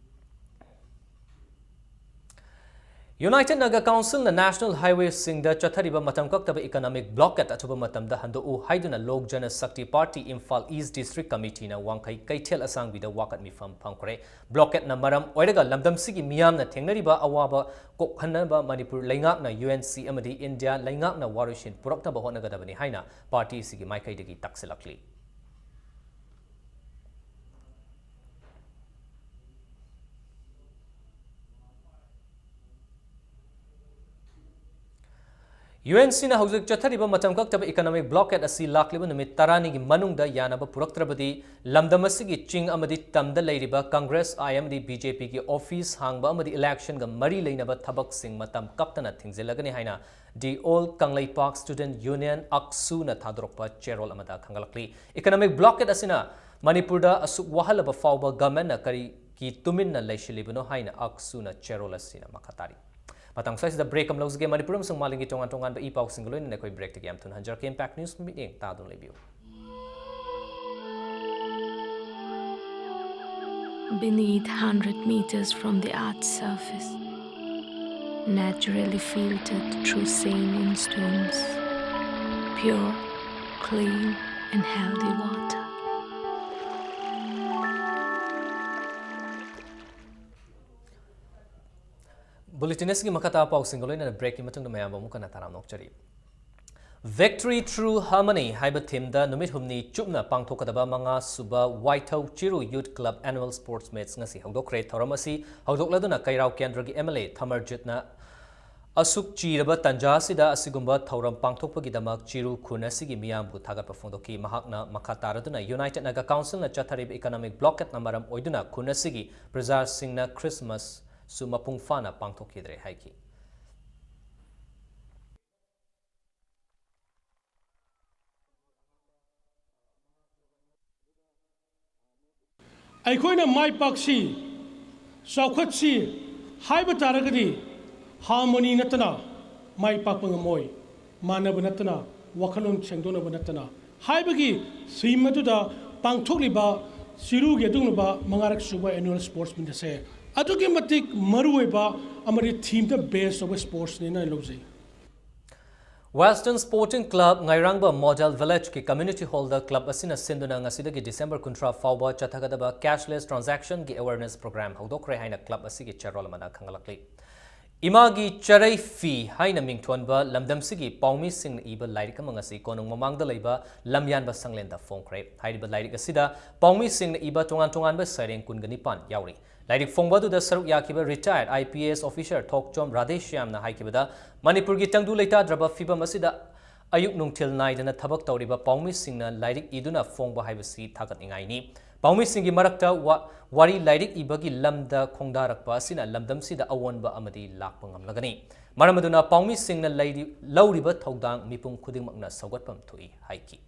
United Naga Councilꯅ national highwayꯁꯤꯡꯗ ꯆꯠꯊꯔꯤꯕ ꯃꯇꯝ ꯀꯛꯇꯕ economic blockade ꯑꯊꯨꯕ ꯃꯇꯝꯗ ꯍꯟꯗꯣꯛꯎ ꯍꯥꯏꯗꯨꯅ ꯂꯣꯛ ꯖꯅ ꯁꯛꯇꯤ ꯄꯥꯔꯇꯤ ꯏꯝꯐꯥꯜ ꯏꯁ ꯗꯤꯁꯇ꯭ꯔꯤꯛ ꯀꯃꯤꯇꯤꯅ ꯋꯥꯡꯈꯩ ꯀꯩꯊꯦꯜ ꯑꯁꯥꯡꯕꯤꯗ ꯋꯥꯀꯠ ꯃꯤꯐꯝ ꯐꯝꯈ꯭ꯔꯦ꯫ Blockadeꯅ ꯃꯔꯝ ꯑꯣꯏꯔꯒ ꯂꯝꯗꯝꯁꯤꯒꯤ ꯃꯤꯌꯥꯝꯅ ꯊꯦꯡꯅꯔꯤꯕ ꯑꯋꯥꯕ ꯀꯣꯛꯍꯟꯅꯕ ꯃꯅꯤꯄꯨꯔ ꯂꯩꯉꯥꯛꯅ U N C ꯑꯃꯗꯤ ꯏꯟꯗꯤꯌꯥ ꯂꯩꯉꯥꯛꯅ ꯋꯥꯔꯣꯏꯁꯤꯟ ꯄꯨꯔꯛꯅꯕ ꯍꯣꯠꯅꯒꯗꯕꯅꯤ ꯍꯥꯏꯅ ꯄꯥꯔꯇꯤ ꯑꯁꯤꯒꯤ ꯃꯥꯏꯀꯩꯗꯒꯤ ꯇꯥꯛꯁꯤꯜꯂꯛꯂꯤ꯫ U N Cꯅ ꯍꯧꯖꯤꯛ ꯆꯠꯊꯔꯤꯕ ꯃꯇꯝ ꯀꯛꯇꯕ economic blockade ꯑꯁꯤ ꯂꯥꯛꯂꯤꯕ ꯅꯨꯃꯤꯠ ꯇꯔꯥꯅꯤꯒꯤ ꯃꯅꯨꯡꯗ ꯌꯥꯅꯕ ꯄꯨꯔꯛꯇ꯭ꯔꯕꯗꯤ ꯂꯝꯗꯝ ꯑꯁꯤꯒꯤ ꯆꯤꯡ ꯑꯃꯗꯤ ꯇꯝꯗ ꯂꯩꯔꯤꯕ Congress, I M D, B J Pꯒꯤ office ꯍꯥꯡꯕ ꯑꯃꯗꯤ electionꯒ ꯃꯔꯤ ꯂꯩꯅꯕ ꯊꯕꯛꯁꯤꯡ ꯃꯇꯝ ꯀꯛꯇꯅ ꯊꯤꯡꯖꯤꯜꯂꯒꯅꯤ ꯍꯥꯏꯅ The All Kangleipak Student Union, ꯑꯛꯁꯨꯅ ꯊꯥꯗꯣꯔꯛꯄ ꯆꯦꯔꯣꯜ ꯑꯃꯗ ꯈꯪꯒꯠꯂꯛꯂꯤ꯫ Economic blockade ꯑꯁꯤꯅ ꯃꯅꯤꯄꯨꯔꯗ ꯑꯁꯨꯛ ꯋꯥꯍꯜꯂꯕ ꯐꯥꯎꯕ governmentꯅ ꯀꯔꯤꯒꯤ ꯇꯨꯃꯤꯟꯅ ꯂꯩꯁꯤꯜꯂꯤꯕꯅꯣ ꯍꯥꯏꯅ ꯑꯛꯁꯨꯅ ꯆꯦꯔꯣꯜ ꯑꯁꯤꯅ ꯃꯈꯥ ꯇꯥꯔꯤ꯫ ꯃꯇꯥꯡ ꯑꯁꯤꯗ break ꯑꯃ ꯂꯧꯖꯒꯦ꯫ ꯃꯅꯤꯄꯨꯔ ꯑꯃꯁꯨꯡ ꯃꯥꯂꯦꯝꯒꯤ ꯇꯣꯉꯥꯟ ꯇꯣꯉꯥꯟꯕ ꯏ ꯄꯥꯎꯁꯤꯡꯒ ꯂꯣꯏꯅꯅ ꯑꯩꯈꯣꯏ breakꯇꯒꯤ ꯌꯥꯝ ꯊꯨꯅ ꯍꯟꯖꯔꯛꯀꯦ꯫ Impact News ꯃꯤꯠꯌꯦꯡ ꯇꯥꯗꯨꯅ ꯂꯩꯕꯤꯌꯨ꯫ Beneath, hundred meters from the earth's surface, naturally filtered through saline stones, pure, clean, and healthy water. Bulletin ꯑꯁꯤꯒꯤ ꯃꯈꯥ ꯇꯥꯕ ꯄꯥꯎꯁꯤꯡꯒ ꯂꯣꯏꯅꯅ breakꯀꯤ ꯃꯇꯨꯡꯗ ꯃꯌꯥꯝꯕꯨ ꯑꯃꯨꯛ ꯍꯟꯅ ꯇꯔꯥꯝꯅ ꯑꯣꯛꯆꯔꯤ꯫ Victory Through Harmony ꯍꯥꯏꯕ themeꯗ ꯅꯨꯃꯤꯠ ꯍꯨꯝꯅꯤ ꯆꯨꯞꯅ ꯄꯥꯡꯊꯣꯛꯀꯗꯕ ꯃꯉꯥ ꯁꯨꯕ ꯋꯥꯏꯊꯧ ꯆꯤꯔꯨ Youth Club Annual Sports Meets ꯉꯁꯤ ꯍꯧꯗꯣꯛꯈ꯭ꯔꯦ꯫ ꯊꯧꯔꯝ ꯑꯁꯤ ꯍꯧꯗꯣꯛꯂꯗꯨꯅ ꯀꯩꯔꯥꯎ ꯀꯦꯟꯗ꯭ꯔꯒꯤ MLA ꯊꯃꯔꯖꯤꯠꯅ ꯑꯁꯨꯛ ꯆꯤꯔꯕ ꯇꯥꯟꯖꯥ ꯑꯁꯤꯗ ꯑꯁꯤꯒꯨꯝꯕ ꯊꯧꯔꯝ ꯄꯥꯡꯊꯣꯛꯄꯒꯤꯗꯃꯛ ꯆꯤꯔꯨ ꯈꯨꯟ ꯑꯁꯤꯒꯤ ꯃꯤꯌꯥꯝꯕꯨ ꯊꯥꯒꯠꯄ ꯐꯣꯡꯗꯣꯛꯈꯤ꯫ ꯃꯍꯥꯛꯅ ꯃꯈꯥ ꯇꯥꯔꯗꯨꯅ United Naga Councilꯅ ꯆꯠꯊꯔꯤꯕ economic blockadeꯅ ꯃꯔꯝ ꯑꯣꯏꯗꯨꯅ ꯈꯨꯟ ꯑꯁꯤꯒꯤ ꯄ꯭ꯔꯖꯥꯁꯤꯡꯅ Christmasꯁꯨ ꯃꯄꯨꯡ ꯐꯥꯅ ꯄꯥꯡꯊꯣꯛꯈꯤꯗ꯭ꯔꯦ ꯍꯥꯏꯈꯤ꯫ ꯑꯩꯈꯣꯏꯅ ꯃꯥꯏ ꯄꯥꯛꯁꯤ, ꯆꯥꯎꯈꯠꯁꯤ ꯍꯥꯏꯕ ꯇꯥꯔꯒꯗꯤ harmony ꯅꯠꯇꯅ ꯃꯥꯏ ꯄꯥꯛꯄ ꯉꯝꯃꯣꯏ꯫ ꯃꯥꯟꯅꯕ ꯅꯠꯇꯅ, ꯋꯥꯈꯜꯂꯣꯟ ꯁꯦꯡꯗꯣꯛꯅꯕ ꯅꯠꯇꯅ ꯍꯥꯏꯕꯒꯤ theme ꯑꯗꯨꯗ ꯄꯥꯡꯊꯣꯛꯂꯤꯕ ꯆꯤꯔꯨꯒꯤ ꯑꯗꯨꯒꯨꯝꯂꯕ ꯃꯉꯥꯔꯛ ꯁꯨꯕ Annual Sports Meet ꯑꯁꯦ ꯑꯗꯨꯛꯀꯤ ꯃꯇꯤꯛ ꯃꯔꯨꯑꯣꯏꯕ ꯑꯃꯗꯤ themeꯗ base ꯇꯧꯕ sportsꯅꯦꯅ ꯑꯩ ꯂꯧꯖꯩ꯫ Western Sporting Club ꯉꯥꯏꯔꯥꯡꯕ Model Villageꯀꯤ community hallꯗ club ꯑꯁꯤꯅ ꯁꯤꯟꯗꯨꯅ ꯉꯁꯤꯗꯒꯤ December ꯀꯨꯟꯊ꯭ꯔꯥ ꯐꯥꯎꯕ ꯆꯠꯊꯒꯗꯕ cashless transactionꯒꯤ awareness program ꯍꯧꯗꯣꯛꯈ꯭ꯔꯦ ꯍꯥꯏꯅ club ꯑꯁꯤꯒꯤ ꯆꯦꯔꯣꯜ ꯑꯃꯅ ꯈꯪꯍꯜꯂꯛꯂꯤ꯫ ꯏꯃꯥꯒꯤ ꯆꯔꯩ ꯐꯤ ꯍꯥꯏꯅ ꯃꯤꯡꯊꯣꯟꯕ ꯂꯝꯗꯝꯁꯤꯒꯤ ꯄꯥꯎꯃꯤꯁꯤꯡꯅ ꯏꯕ ꯂꯥꯏꯔꯤꯛ ꯑꯃ ꯉꯁꯤ ꯀꯣꯅꯨꯡ ꯃꯃꯥꯡꯗ ꯂꯩꯕ ꯂꯝꯌꯥꯟꯕ ꯁꯪꯂꯦꯟꯗ ꯐꯣꯡꯈ꯭ꯔꯦ꯫ ꯍꯥꯏꯔꯤꯕ ꯂꯥꯏꯔꯤꯛ ꯑꯁꯤꯗ ꯄꯥꯎꯃꯤꯁꯤꯡꯅ ꯏꯕ ꯇꯣꯉꯥꯟ ꯇꯣꯉꯥꯟꯕ ꯁꯩꯔꯦꯡ ꯀꯨꯟꯒ ꯅꯤꯄꯥꯟ ꯌꯥꯎꯔꯤ꯫ ꯂꯥꯏꯔꯤꯛ ꯐꯣꯡꯕ ꯑꯗꯨꯗ ꯁꯔꯨꯛ ꯌꯥꯈꯤꯕ retired IPS officer ꯊꯣꯛꯆꯣꯝ ꯔꯥꯙꯦꯁ꯭ꯌꯥꯝꯅ ꯍꯥꯏꯈꯤꯕꯗ, ꯃꯅꯤꯄꯨꯔꯒꯤ ꯇꯪꯗꯨ ꯂꯩꯇꯥꯗ꯭ꯔꯕ ꯐꯤꯕꯝ ꯑꯁꯤꯗ ꯑꯌꯨꯛ ꯅꯨꯡꯊꯤꯜ ꯅꯥꯏꯗꯅ ꯊꯕꯛ ꯇꯧꯔꯤꯕ ꯄꯥꯎꯃꯤꯁꯤꯡꯅ ꯂꯥꯏꯔꯤꯛ ꯏꯗꯨꯅ ꯐꯣꯡꯕ ꯍꯥꯏꯕꯁꯤ ꯊꯥꯒꯠꯅꯤꯡꯉꯥꯏꯅꯤ꯫ ꯄꯥꯎꯃꯤꯁꯤꯡꯒꯤ ꯃꯔꯛꯇ ꯋꯥ-, ꯋꯥꯔꯤ ꯂꯥꯏꯔꯤꯛ ꯏꯕꯒꯤ ꯂꯝꯗ ꯈꯣꯡꯗꯥꯔꯛꯄ ꯑꯁꯤꯅ ꯂꯝꯗꯝꯁꯤꯗ ꯑꯑꯣꯟꯕ ꯑꯃꯗꯤ ꯂꯥꯛꯄ ꯉꯝꯂꯒꯅꯤ꯫ ꯃꯔꯝ ꯑꯗꯨꯅ ꯄꯥꯎꯃꯤꯁꯤꯡꯅ ꯂꯩꯔꯤ-, ꯂꯧꯔꯤꯕ ꯊꯧꯗꯥꯡ ꯃꯤꯄꯨꯝ ꯈꯨꯗꯤꯡꯃꯛꯅ ꯁꯧꯒꯠꯐꯝ ꯊꯣꯛꯏ ꯍꯥꯏꯈꯤ꯫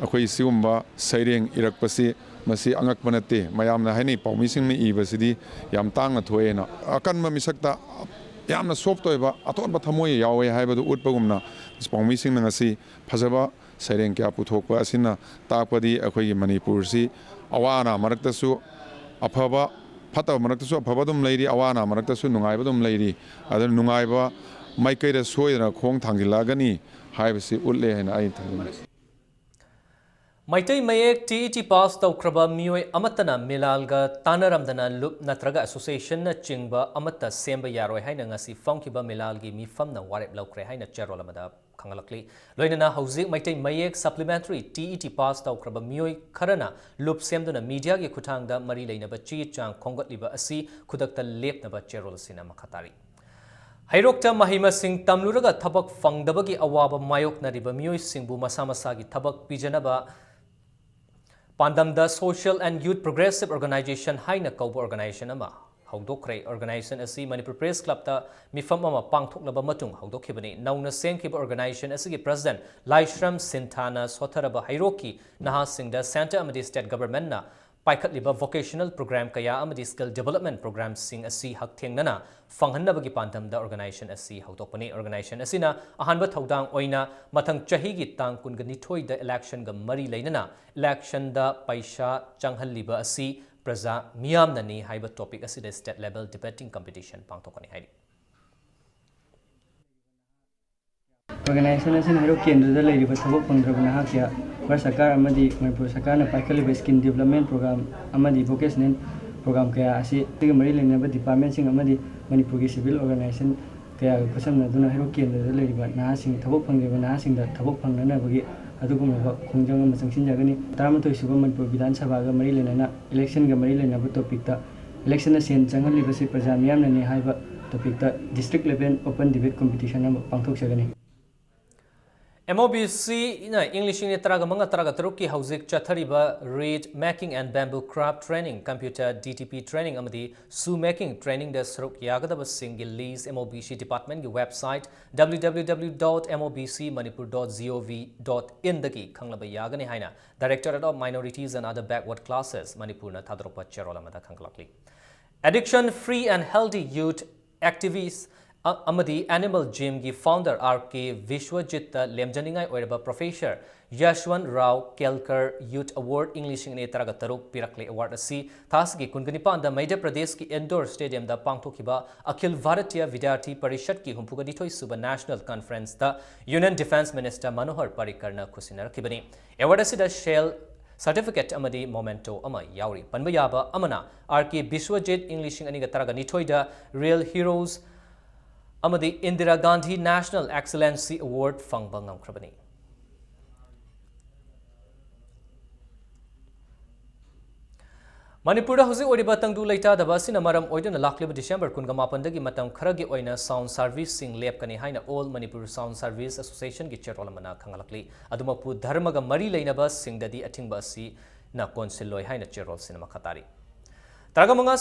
ꯑꯩꯈꯣꯏ ꯁꯤꯒꯨꯝꯕ ꯁꯩꯔꯦꯡ ꯏꯔꯛꯄꯁꯤ ꯃꯁꯤ ꯑꯉꯛꯄ ꯅꯠꯇꯦ꯫ ꯃꯌꯥꯝꯅ ꯍꯥꯏꯅꯩ, ꯄꯥꯎꯃꯤꯁꯤꯡꯅ ꯏꯕꯁꯤꯗꯤ ꯌꯥꯝ ꯇꯥꯡꯅ ꯊꯣꯛꯑꯦꯅ꯫ ꯑꯀꯟꯕ ꯃꯤꯁꯛꯇ ꯌꯥꯝꯅ soft ꯑꯣꯏꯕ, ꯑꯇꯣꯟꯕ ꯊꯃꯣꯏ ꯌꯥꯎꯋꯦ ꯍꯥꯏꯕꯗꯨ ꯎꯠꯄꯒꯨꯝꯅ, ꯄꯥꯎꯃꯤꯁꯤꯡꯅ ꯉꯁꯤ ꯐꯖꯕ ꯁꯩꯔꯦꯡ ꯀꯌꯥ ꯄꯨꯊꯣꯛꯄ ꯑꯁꯤꯅ ꯇꯥꯛꯄꯗꯤ ꯑꯩꯈꯣꯏꯒꯤ ꯃꯅꯤꯄꯨꯔꯁꯤ ꯑꯋꯥ ꯑꯅꯥ ꯃꯔꯛꯇꯁꯨ ꯑꯐꯕ, ꯐꯠꯇꯕ ꯃꯔꯛꯇꯁꯨ ꯑꯐꯕ ꯑꯗꯨꯝ ꯂꯩꯔꯤ, ꯑꯋꯥ ꯑꯅꯥ ꯃꯔꯛꯇꯁꯨ ꯅꯨꯡꯉꯥꯏꯕ ꯑꯗꯨꯝ ꯂꯩꯔꯤ꯫ ꯑꯗꯨꯅ ꯅꯨꯡꯉꯥꯏꯕ ꯃꯥꯏꯀꯩꯗ ꯁꯣꯏꯗꯅ ꯈꯣꯡ ꯊꯥꯡꯖꯤꯜꯂꯛꯑꯒꯅꯤ ꯍꯥꯏꯕꯁꯤ ꯎꯠꯂꯦ ꯍꯥꯏꯅ ꯑꯩ ꯊꯝꯖꯅꯤꯡꯏ꯫ ꯃꯩꯇꯩ ꯃꯌꯦꯛ TET pass ꯇꯧꯈ꯭ꯔꯕ ꯃꯤꯑꯣꯏ ꯑꯃꯠꯇꯅ ꯃꯤꯂꯥꯜꯒ ꯇꯥꯟꯅꯔꯝꯗꯅ ꯂꯨꯞ ꯅꯠꯇ꯭ꯔꯒ associationꯅ ꯆꯤꯡꯕ ꯑꯃꯠꯇ ꯁꯦꯝꯕ ꯌꯥꯔꯣꯏ ꯍꯥꯏꯅ ꯉꯁꯤ ꯐꯝꯈꯤꯕ ꯃꯤꯂꯥꯜꯒꯤ ꯃꯤꯐꯝꯅ ꯋꯥꯔꯦꯞ ꯂꯧꯈ꯭ꯔꯦ ꯍꯥꯏꯅ ꯆꯦꯔꯣꯜ ꯑꯃꯗ ꯈꯪꯍꯜꯂꯛꯂꯤ꯫ ꯂꯣꯏꯅꯅ ꯍꯧꯖꯤꯛ ꯃꯩꯇꯩ ꯃꯌꯦꯛ supplementary TET pass ꯇꯧꯈ꯭ꯔꯕ ꯃꯤꯑꯣꯏ ꯈꯔꯅ ꯂꯨꯞ ꯁꯦꯝꯗꯨꯅ mediaꯒꯤ ꯈꯨꯠꯊꯥꯡꯗ ꯃꯔꯤ ꯂꯩꯅꯕ ꯆꯦ ꯆꯥꯡ ꯈꯣꯝꯒꯠꯂꯤꯕ ꯑꯁꯤ ꯈꯨꯗꯛꯇ ꯂꯦꯞꯅꯕ ꯆꯦꯔꯣꯜ ꯑꯁꯤꯅ ꯃꯈꯥ ꯇꯥꯔꯤ꯫ ꯍꯩꯔꯣꯛꯇ ꯃꯍꯩ ꯃꯁꯤꯡ ꯇꯝꯂꯨꯔꯒ ꯊꯕꯛ ꯐꯪꯗꯕꯒꯤ ꯑꯋꯥꯕ ꯃꯥꯌꯣꯛꯅꯔꯤꯕ ꯃꯤꯑꯣꯏꯁꯤꯡꯕꯨ ꯃꯁꯥ ꯃꯁꯥꯒꯤ ꯊꯕꯛ ꯄꯤꯖꯅꯕ ꯄꯥꯟꯗꯝꯗ Social and Youth Progressive Organisation ꯍꯥꯏꯅ ꯀꯧꯕ organisation ꯑꯃ ꯍꯧꯗꯣꯛꯈ꯭ꯔꯦ꯫ Organisation ꯑꯁꯤ ꯃꯅꯤꯄꯨꯔ Press Clubꯇ ꯃꯤꯐꯝ ꯑꯃ ꯄꯥꯡꯊꯣꯛꯂꯕ ꯃꯇꯨꯡ ꯍꯧꯗꯣꯛꯈꯤꯕꯅꯤ꯫ ꯅꯧꯅ ꯁꯦꯝꯈꯤꯕ organisation ꯑꯁꯤꯒꯤ president ꯂꯥꯏꯁ꯭ꯔꯝ ꯁꯤꯟꯊꯥꯅ ꯁꯣꯠꯊꯔꯕ ꯍꯩꯔꯣꯛꯀꯤ ꯅꯍꯥꯁꯤꯡꯗ centre ꯑꯃꯗꯤ state governmentꯅ ꯄꯥꯏꯈꯠꯂꯤꯕ vocational program ꯀꯌꯥ ꯑꯃꯗꯤ skill development programꯁꯤꯡ ꯑꯁꯤ ꯍꯛꯊꯦꯡꯅꯅ ꯐꯪꯍꯟꯅꯕꯒꯤ ꯄꯥꯟꯗꯝꯗ organisation ꯑꯁꯤ ꯍꯧꯗꯣꯛꯄꯅꯤ꯫ Organisation ꯑꯁꯤꯅ ꯑꯍꯥꯟꯕ ꯊꯧꯗꯥꯡ ꯑꯣꯏꯅ ꯃꯊꯪ ꯆꯍꯤꯒꯤ ꯇꯥꯡ ꯀꯨꯟꯒ ꯅꯤꯊꯣꯏꯗ electionꯒ ꯃꯔꯤ ꯂꯩꯅꯅ electionꯗ ꯄꯩꯁꯥ ꯆꯪꯍꯜꯂꯤꯕ ꯑꯁꯤ ꯄ꯭ꯔꯖꯥ ꯃꯤꯌꯥꯝꯅꯅꯤ ꯍꯥꯏꯕ topic ꯑꯁꯤꯗ state level debating competition ꯄꯥꯡꯊꯣꯛꯀꯅꯤ ꯍꯥꯏꯔꯤ꯫ Organisation ꯑꯁꯤꯅ ꯍꯩꯔꯣꯛ ꯀꯦꯟꯗ꯭ꯔꯗ ꯂꯩꯔꯤꯕ ꯊꯕꯛ ꯐꯪꯗ꯭ꯔꯕ ꯅꯍꯥ ꯀꯌꯥ, ꯚꯥꯔꯠ ꯁꯔꯀꯥꯔ ꯑꯃꯗꯤ ꯃꯅꯤꯄꯨꯔ ꯁꯔꯀꯥꯔꯅ ꯄꯥꯏꯈꯠꯂꯤꯕ skill development program ꯑꯃꯗꯤ vocational program ꯀꯌꯥ ꯑꯁꯤ, ꯑꯁꯤꯒ ꯃꯔꯤ ꯂꯩꯅꯕ departmentꯁꯤꯡ ꯑꯃꯗꯤ ꯃꯅꯤꯄꯨꯔꯒꯤ civil organisation ꯀꯌꯥꯒ ꯈꯨꯠꯁꯝꯅꯗꯨꯅ ꯍꯩꯔꯣꯛ ꯀꯦꯟꯗ꯭ꯔꯗ ꯂꯩꯔꯤꯕ ꯅꯍꯥꯁꯤꯡ, ꯊꯕꯛ ꯐꯪꯗ꯭ꯔꯤꯕ ꯅꯍꯥꯁꯤꯡꯗ ꯊꯕꯛ ꯐꯪꯅꯅꯕꯒꯤ ꯑꯗꯨꯒꯨꯝꯂꯕ ꯈꯣꯡꯖꯪ ꯑꯃ ꯆꯪꯁꯤꯟꯖꯒꯅꯤ꯫ ꯇꯔꯥꯃꯥꯊꯣꯏ ꯁꯨꯕ ꯃꯅꯤꯄꯨꯔ ꯕꯤꯙꯥꯟ ꯁꯚꯥꯒ ꯃꯔꯤ ꯂꯩꯅꯅ electionꯒ ꯃꯔꯤ ꯂꯩꯅꯕ topicꯇ, electionꯅ ꯁꯦꯟ ꯆꯪꯍꯜꯂꯤꯕꯁꯤ ꯄ꯭ꯔꯖꯥ ꯃꯤꯌꯥꯝꯅꯅꯤ ꯍꯥꯏꯕ topicꯇ district level open debate competition ꯑꯃ ꯄꯥꯡꯊꯣꯛꯆꯒꯅꯤ꯫ MOBCꯅ ꯏꯪ ꯂꯤꯁꯤꯡ ꯑꯅꯤ ꯇꯔꯥꯃꯉꯥ ꯇꯔꯥꯇꯔꯨꯛꯀꯤ ꯍꯧꯖꯤꯛ ꯆꯠꯊꯔꯤꯕ Reed Making and Bamboo Craft Training, Computer DTP Training ꯑꯃꯗꯤ Shoe Making Trainingꯗ ꯁꯔꯨꯛ ꯌꯥꯒꯗꯕꯁꯤꯡꯒꯤ list MOBC departmentꯀꯤ website www.mobcmanipur.gov.inꯗꯒꯤ ꯈꯪꯂꯕ ꯌꯥꯒꯅꯤ ꯍꯥꯏꯅ Directorate of Minorities and Other Backward Classes, ꯃꯅꯤꯄꯨꯔꯅ ꯊꯥꯗꯣꯔꯛꯄ ꯆꯦꯔꯣꯜ ꯑꯃꯗ ꯈꯪꯒꯠꯂꯛꯂꯤ꯫ Addiction Free and Healthy Youth Activist ꯑ-, ꯑꯃꯗꯤ Animal Gymꯒꯤ founder R K ꯕꯤꯁ꯭ꯋꯖꯤꯠꯇ ꯂꯦꯝꯖꯅꯤꯡꯉꯥꯏ ꯑꯣꯏꯔꯕ Professor ꯌꯥꯁ꯭ꯋꯟ ꯔꯥꯎ ꯀꯦꯜꯀꯔ Youth Award ꯏꯪ ꯂꯤꯁꯤꯡ ꯑꯅꯤ ꯇꯔꯥꯇꯔꯨꯛ ꯄꯤꯔꯛꯂꯦ꯫ Award ꯑꯁꯤ ꯊꯥꯁꯤꯒꯤ ꯀꯨꯟꯒ ꯅꯤꯄꯥꯟꯗ ꯃꯙ꯭ꯌ ꯄ꯭ꯔꯗꯦꯁꯀꯤ indoor stadiumꯗ ꯄꯥꯡꯊꯣꯛꯈꯤꯕ ꯑꯈꯤꯜ ꯚꯥꯔꯇꯤꯌ ꯚꯤꯗ꯭ꯌꯥꯔꯊꯤ ꯄꯔꯤꯁꯠꯀꯤ ꯍꯨꯝꯐꯨꯒ ꯅꯤꯊꯣꯏ ꯁꯨꯕ National Conferenceꯇ Union Defence Minister ꯃꯅꯣꯍꯔ ꯄꯔꯤꯀꯔꯅ ꯈꯨꯠꯁꯤꯟꯅꯔꯛꯈꯤꯕꯅꯤ꯫ Award ꯑꯁꯤꯗ shell, certificate ꯑꯃꯗꯤ memento ꯑꯃ ꯌꯥꯎꯔꯤ꯫ ꯄꯟꯕ ꯌꯥꯕ ꯑꯃꯅ, R K ꯕꯤꯁ꯭ꯋꯖꯤꯠ ꯏꯪ ꯂꯤꯁꯤꯡ ꯑꯅꯤꯒ ꯇꯔꯥꯒ ꯅꯤꯊꯣꯏꯗ Real Heroes ꯑꯃꯗꯤ Indira Gandhi National Excellency Award ꯐꯪꯕ ꯉꯝꯈ꯭ꯔꯕꯅꯤ꯫ ꯃꯅꯤꯄꯨꯔꯗ ꯍꯧꯖꯤꯛ ꯑꯣꯏꯔꯤꯕ ꯇꯪꯗꯨ ꯂꯩꯇꯥꯗꯕ ꯑꯁꯤꯅ ꯃꯔꯝ ꯑꯣꯏꯗꯨꯅ ꯂꯥꯛꯂꯤꯕ December ꯀꯨꯟꯒ ꯃꯥꯄꯟꯗꯒꯤ ꯃꯇꯝ ꯈꯔꯒꯤ ꯑꯣꯏꯅ sound serviceꯁꯤꯡ ꯂꯦꯞꯀꯅꯤ ꯍꯥꯏꯅ All Manipur Sound Service Associationꯒꯤ ꯆꯦꯔꯣꯜ ꯑꯃꯅ ꯈꯪꯍꯜꯂꯛꯂꯤ꯫ ꯑꯗꯨꯃꯛꯄꯨ ꯙꯔꯃꯒ ꯃꯔꯤ ꯂꯩꯅꯕꯁꯤꯡꯗꯗꯤ ꯑꯊꯤꯡꯕ ꯑꯁꯤꯅ ꯀꯣꯟꯁꯤꯜꯂꯣꯏ ꯍꯥꯏꯅ ꯆꯦꯔꯣꯜꯁꯤꯅ ꯃꯈꯥ ꯇꯥꯔꯤ꯫ ꯇꯔꯥꯃꯉꯥ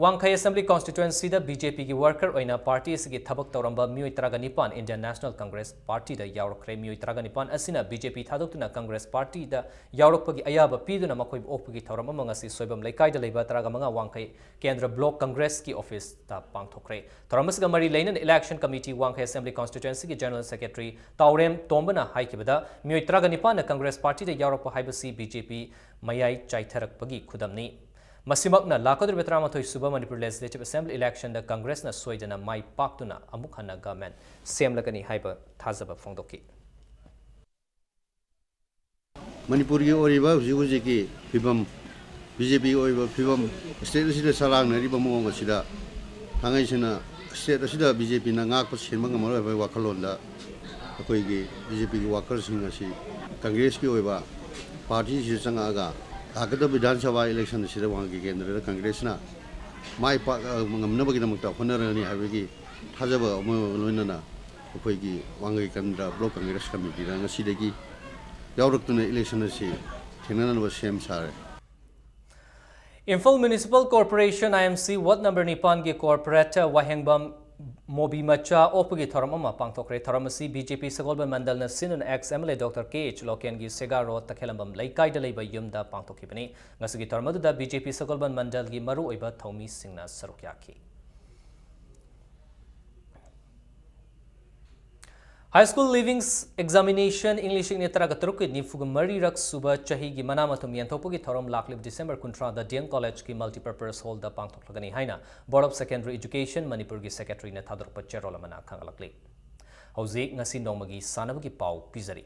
ꯋꯥꯡꯈꯩ Assembly Constituencyꯗ BJPꯒꯤ worker ꯑꯣꯏꯅ party ꯑꯁꯤꯒꯤ ꯊꯕꯛ ꯇꯧꯔꯝꯕ ꯃꯤꯑꯣꯏ ꯇꯔꯥꯒ ꯅꯤꯄꯥꯟ Indian National Congress Partyꯗ ꯌꯥꯎꯔꯛꯈ꯭ꯔꯦ꯫ ꯃꯤꯑꯣꯏ ꯇꯔꯥꯒ ꯅꯤꯄꯥꯟ ꯑꯁꯤꯅ BJP ꯊꯥꯗꯣꯛꯇꯨꯅ Congress Partyꯗ ꯌꯥꯎꯔꯛꯄꯒꯤ ꯑꯌꯥꯕ ꯄꯤꯗꯨꯅ ꯃꯈꯣꯏꯕꯨ ꯑꯣꯛꯄꯒꯤ ꯊꯧꯔꯝ ꯑꯃ ꯉꯁꯤ ꯁꯣꯏꯕꯝ ꯂꯩꯀꯥꯏꯗ ꯂꯩꯕ ꯇꯔꯥꯃꯉꯥ ꯋꯥꯡꯈꯩ ꯀꯦꯟꯗ꯭ꯔ Block Congressꯀꯤ officeꯇ ꯄꯥꯡꯊꯣꯛꯈ꯭ꯔꯦ꯫ ꯊꯧꯔꯝ ꯑꯁꯤꯒ ꯃꯔꯤ ꯂꯩꯅꯅ Election Committee ꯋꯥꯡꯈꯩ Assembly Constituencyꯒꯤ General Secretary ꯇꯥꯎꯔꯦꯝ ꯇꯣꯝꯕꯅ ꯍꯥꯏꯈꯤꯕꯗ, ꯃꯤꯑꯣꯏ ꯇꯔꯥꯒ ꯅꯤꯄꯥꯟꯅ Congress Partyꯗ ꯌꯥꯎꯔꯛꯄ ꯍꯥꯏꯕꯁꯤ BJP ꯃꯌꯥꯏ ꯆꯥꯏꯊꯔꯛꯄꯒꯤ ꯈꯨꯗꯝꯅꯤ꯫ ꯃꯁꯤꯃꯛꯅ ꯂꯥꯛꯀꯗꯧꯔꯤꯕ ꯇꯔꯥꯃꯥꯊꯣꯏ ꯁꯨꯕ Manipur Legislative Assembly electionꯗ Congressꯅ ꯁꯣꯏꯗꯅ ꯃꯥꯏ ꯄꯥꯛꯇꯨꯅ ꯑꯃꯨꯛ ꯍꯟꯅ government ꯁꯦꯝꯂꯒꯅꯤ ꯍꯥꯏꯕ ꯊꯥꯖꯕ ꯐꯣꯡꯗꯣꯛꯈꯤ꯫ ꯃꯅꯤꯄꯨꯔꯒꯤ ꯑꯣꯏꯔꯤꯕ ꯍꯧꯖꯤꯛ ꯍꯧꯖꯤꯛꯀꯤ ꯐꯤꯕꯝ, BJPꯒꯤ ꯑꯣꯏꯕ ꯐꯤꯕꯝ, state ꯑꯁꯤꯗ ꯆꯔꯥꯡꯅꯔꯤꯕ ꯃꯑꯣꯡ ꯑꯁꯤꯗ ꯊꯥꯡꯉꯩ ꯁꯦꯡꯅ state ꯑꯁꯤꯗ BJPꯅ ꯉꯥꯛꯄ ꯁꯦꯟꯕ ꯉꯝꯃꯔꯣꯏ ꯍꯥꯏꯕꯒꯤ ꯋꯥꯈꯜꯂꯣꯟꯗ ꯑꯩꯈꯣꯏꯒꯤ BJPꯒꯤ workerꯁꯤꯡ ꯑꯁꯤ Congressꯀꯤ ꯑꯣꯏꯕ partyꯁꯤꯗ ꯆꯪꯉꯛꯑꯒ ꯂꯥꯛꯀꯗꯕ Bidhan Sabha election ꯑꯁꯤꯗ ꯋꯥꯡꯈꯩ ꯀꯦꯟꯗ꯭ꯔꯗ Congressꯅ ꯃꯥꯏ ꯄꯥꯛ-, ꯉꯝꯅꯕꯒꯤꯗꯃꯛꯇ ꯍꯣꯠꯅꯔꯒꯅꯤ ꯍꯥꯏꯕꯒꯤ ꯊꯥꯖꯕ ꯑꯃ ꯂꯣꯏꯅꯅ ꯑꯩꯈꯣꯏꯒꯤ ꯋꯥꯡꯒꯩ ꯀꯟꯗ꯭ꯔ ꯕ꯭ꯂꯣꯛ ꯀꯪꯒ꯭ꯔꯦꯁ ꯀꯃꯤꯇꯤꯗ ꯉꯁꯤꯗꯒꯤ ꯌꯥꯎꯔꯛꯇꯨꯅ ꯏꯂꯦꯛꯁꯟ ꯑꯁꯤ ꯊꯦꯡꯅꯅꯕ ꯁꯦꯝ ꯁꯥꯔꯦ꯫ ꯏꯝꯐꯥꯜ ꯃ꯭ꯌꯨꯅꯤꯁꯤꯄꯥꯜ ꯀꯣꯔꯄꯣꯔꯦꯁꯟ, IMC, ꯋꯥꯔꯗ ꯅꯝꯕꯔ ꯅꯤꯄꯥꯟꯒꯤ ꯀꯣꯔꯄꯣꯔꯦꯇꯔ ꯋꯥꯍꯦꯡꯕꯝ ꯃꯣꯕꯤ ꯃꯆꯥ ꯑꯣꯛꯄꯒꯤ ꯊꯧꯔꯝ ꯑꯃ ꯄꯥꯡꯊꯣꯛꯈ꯭ꯔꯦ꯫ ꯊꯧꯔꯝ ꯑꯁꯤ BJP ꯁꯒꯣꯜꯕꯟ ꯃꯟꯗꯜꯅ ꯁꯤꯟꯗꯨꯅ ex MLA Doctor K H ꯂꯣꯀꯦꯟꯒꯤ ꯁꯦꯒꯥ ꯔꯣꯗ ꯇꯈꯦꯂꯝꯕꯝ ꯂꯩꯀꯥꯏꯗ ꯂꯩꯕ ꯌꯨꯝꯗ ꯄꯥꯡꯊꯣꯛꯈꯤꯕꯅꯤ꯫ ꯉꯁꯤꯒꯤ ꯊꯧꯔꯝ ꯑꯗꯨꯗ BJP ꯁꯒꯣꯜꯕꯟ ꯃꯟꯗꯜꯒꯤ ꯃꯔꯨꯑꯣꯏꯕ ꯊꯧꯃꯤꯁꯤꯡꯅ ꯁꯔꯨꯛ ꯌꯥꯈꯤ꯫ High School Leaving Examination ꯏꯪ ꯂꯤꯁꯤꯡ ꯑꯅꯤ ꯇꯔꯥꯒ ꯇꯔꯨꯛꯀꯤ ꯅꯤꯐꯨꯒ ꯃꯔꯤꯔꯛ ꯁꯨꯕ ꯆꯍꯤꯒꯤ ꯃꯅꯥ ꯃꯊꯨꯝ ꯌꯦꯟꯊꯣꯛꯄꯒꯤ ꯊꯧꯔꯝ ꯂꯥꯛꯂꯤꯕ December ꯀꯨꯟꯊ꯭ꯔꯥꯗ D M College ꯀꯤ multipurpose hall ꯗ ꯄꯥꯡꯊꯣꯛꯂꯒꯅꯤ ꯍꯥꯏꯅ Board of Secondary Education ꯃꯅꯤꯄꯨꯔꯒꯤ Secretary ꯅ ꯊꯥꯗꯣꯔꯛꯄ ꯆꯦꯔꯣꯜ ꯑꯃꯅ ꯈꯪꯍꯜꯂꯛꯂꯤ꯫ ꯍꯧꯖꯤꯛ ꯉꯁꯤ ꯅꯣꯡꯃꯒꯤ ꯁꯥꯟꯅꯕꯒꯤ ꯄꯥꯎ ꯄꯤꯖꯔꯤ꯫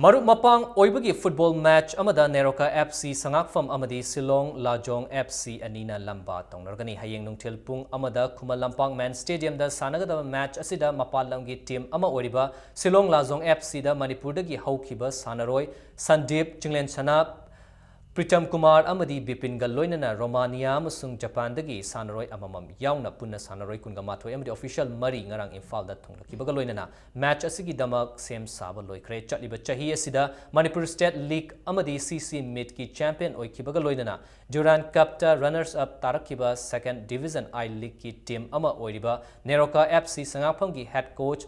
ꯃꯔꯨꯞ ꯃꯄꯥꯡ ꯑꯣꯏꯕꯒꯤ football match ꯑꯃꯗ ꯅꯦꯔꯣꯀꯥ F C ꯁꯉꯥꯛꯐꯝ ꯑꯃꯗꯤ ꯁꯤꯂꯣꯡ ꯂꯥꯖꯣꯡ F C ꯑꯅꯤꯅ ꯂꯝꯕꯥ ꯇꯧꯅꯔꯒꯅꯤ꯫ ꯍꯌꯦꯡ ꯅꯨꯡꯊꯤꯜ ꯄꯨꯡ ꯑꯃꯗ ꯈꯨꯃꯟ ꯂꯝꯄꯥꯛ ꯃꯦꯟ ꯁ꯭ꯇꯦꯗꯤꯌꯝꯗ ꯁꯥꯟꯅꯒꯗꯕ match ꯑꯁꯤꯗ ꯃꯄꯥꯟ ꯂꯝꯒꯤ team ꯑꯃ ꯑꯣꯏꯔꯤꯕ ꯁꯤꯂꯣꯡ ꯂꯥꯖꯣꯡ F C ꯗ ꯃꯅꯤꯄꯨꯔꯗꯒꯤ ꯍꯧꯈꯤꯕ ꯁꯥꯟꯅꯔꯣꯏ ꯁꯟꯗꯤꯞ, ꯆꯤꯡꯂꯦꯟꯁꯅꯥ, ꯄ꯭ꯔꯤꯇꯝ ꯀꯨꯃꯥꯔ ꯑꯃꯗꯤ ꯕꯤꯄꯤꯟꯒ ꯂꯣꯏꯅꯅ ꯔꯣꯃꯥꯅꯤꯌꯥ ꯑꯃꯁꯨꯡ ꯖꯄꯥꯟꯗꯒꯤ ꯁꯥꯟꯅꯔꯣꯏ ꯑꯃꯃꯝ ꯌꯥꯎꯅ ꯄꯨꯟꯅ ꯁꯥꯟꯅꯔꯣꯏ ꯀꯨꯟꯒ ꯃꯥꯊꯣꯏ ꯑꯃꯗꯤ official ꯃꯔꯤ ꯉꯔꯥꯡ ꯏꯝꯐꯥꯜꯗ ꯊꯨꯡꯂꯈꯤꯕꯒ ꯂꯣꯏꯅꯅ match ꯑꯁꯤꯒꯤꯗꯃꯛ ꯁꯦꯝ ꯁꯥꯕ ꯂꯣꯏꯈ꯭ꯔꯦ꯫ ꯆꯠꯂꯤꯕ ꯆꯍꯤ ꯑꯁꯤꯗ ꯃꯅꯤꯄꯨꯔ State League ꯑꯃꯗꯤ C C meet ꯀꯤ champion ꯑꯣꯏꯈꯤꯕꯒ ꯂꯣꯏꯅꯅ Durand Cup ꯇ runners up ꯇꯥꯔꯛꯈꯤꯕ Second Division I League ꯀꯤ team ꯑꯃ ꯑꯣꯏꯔꯤꯕ NEROCA F C ꯁꯉꯥꯛꯐꯝꯒꯤ head coach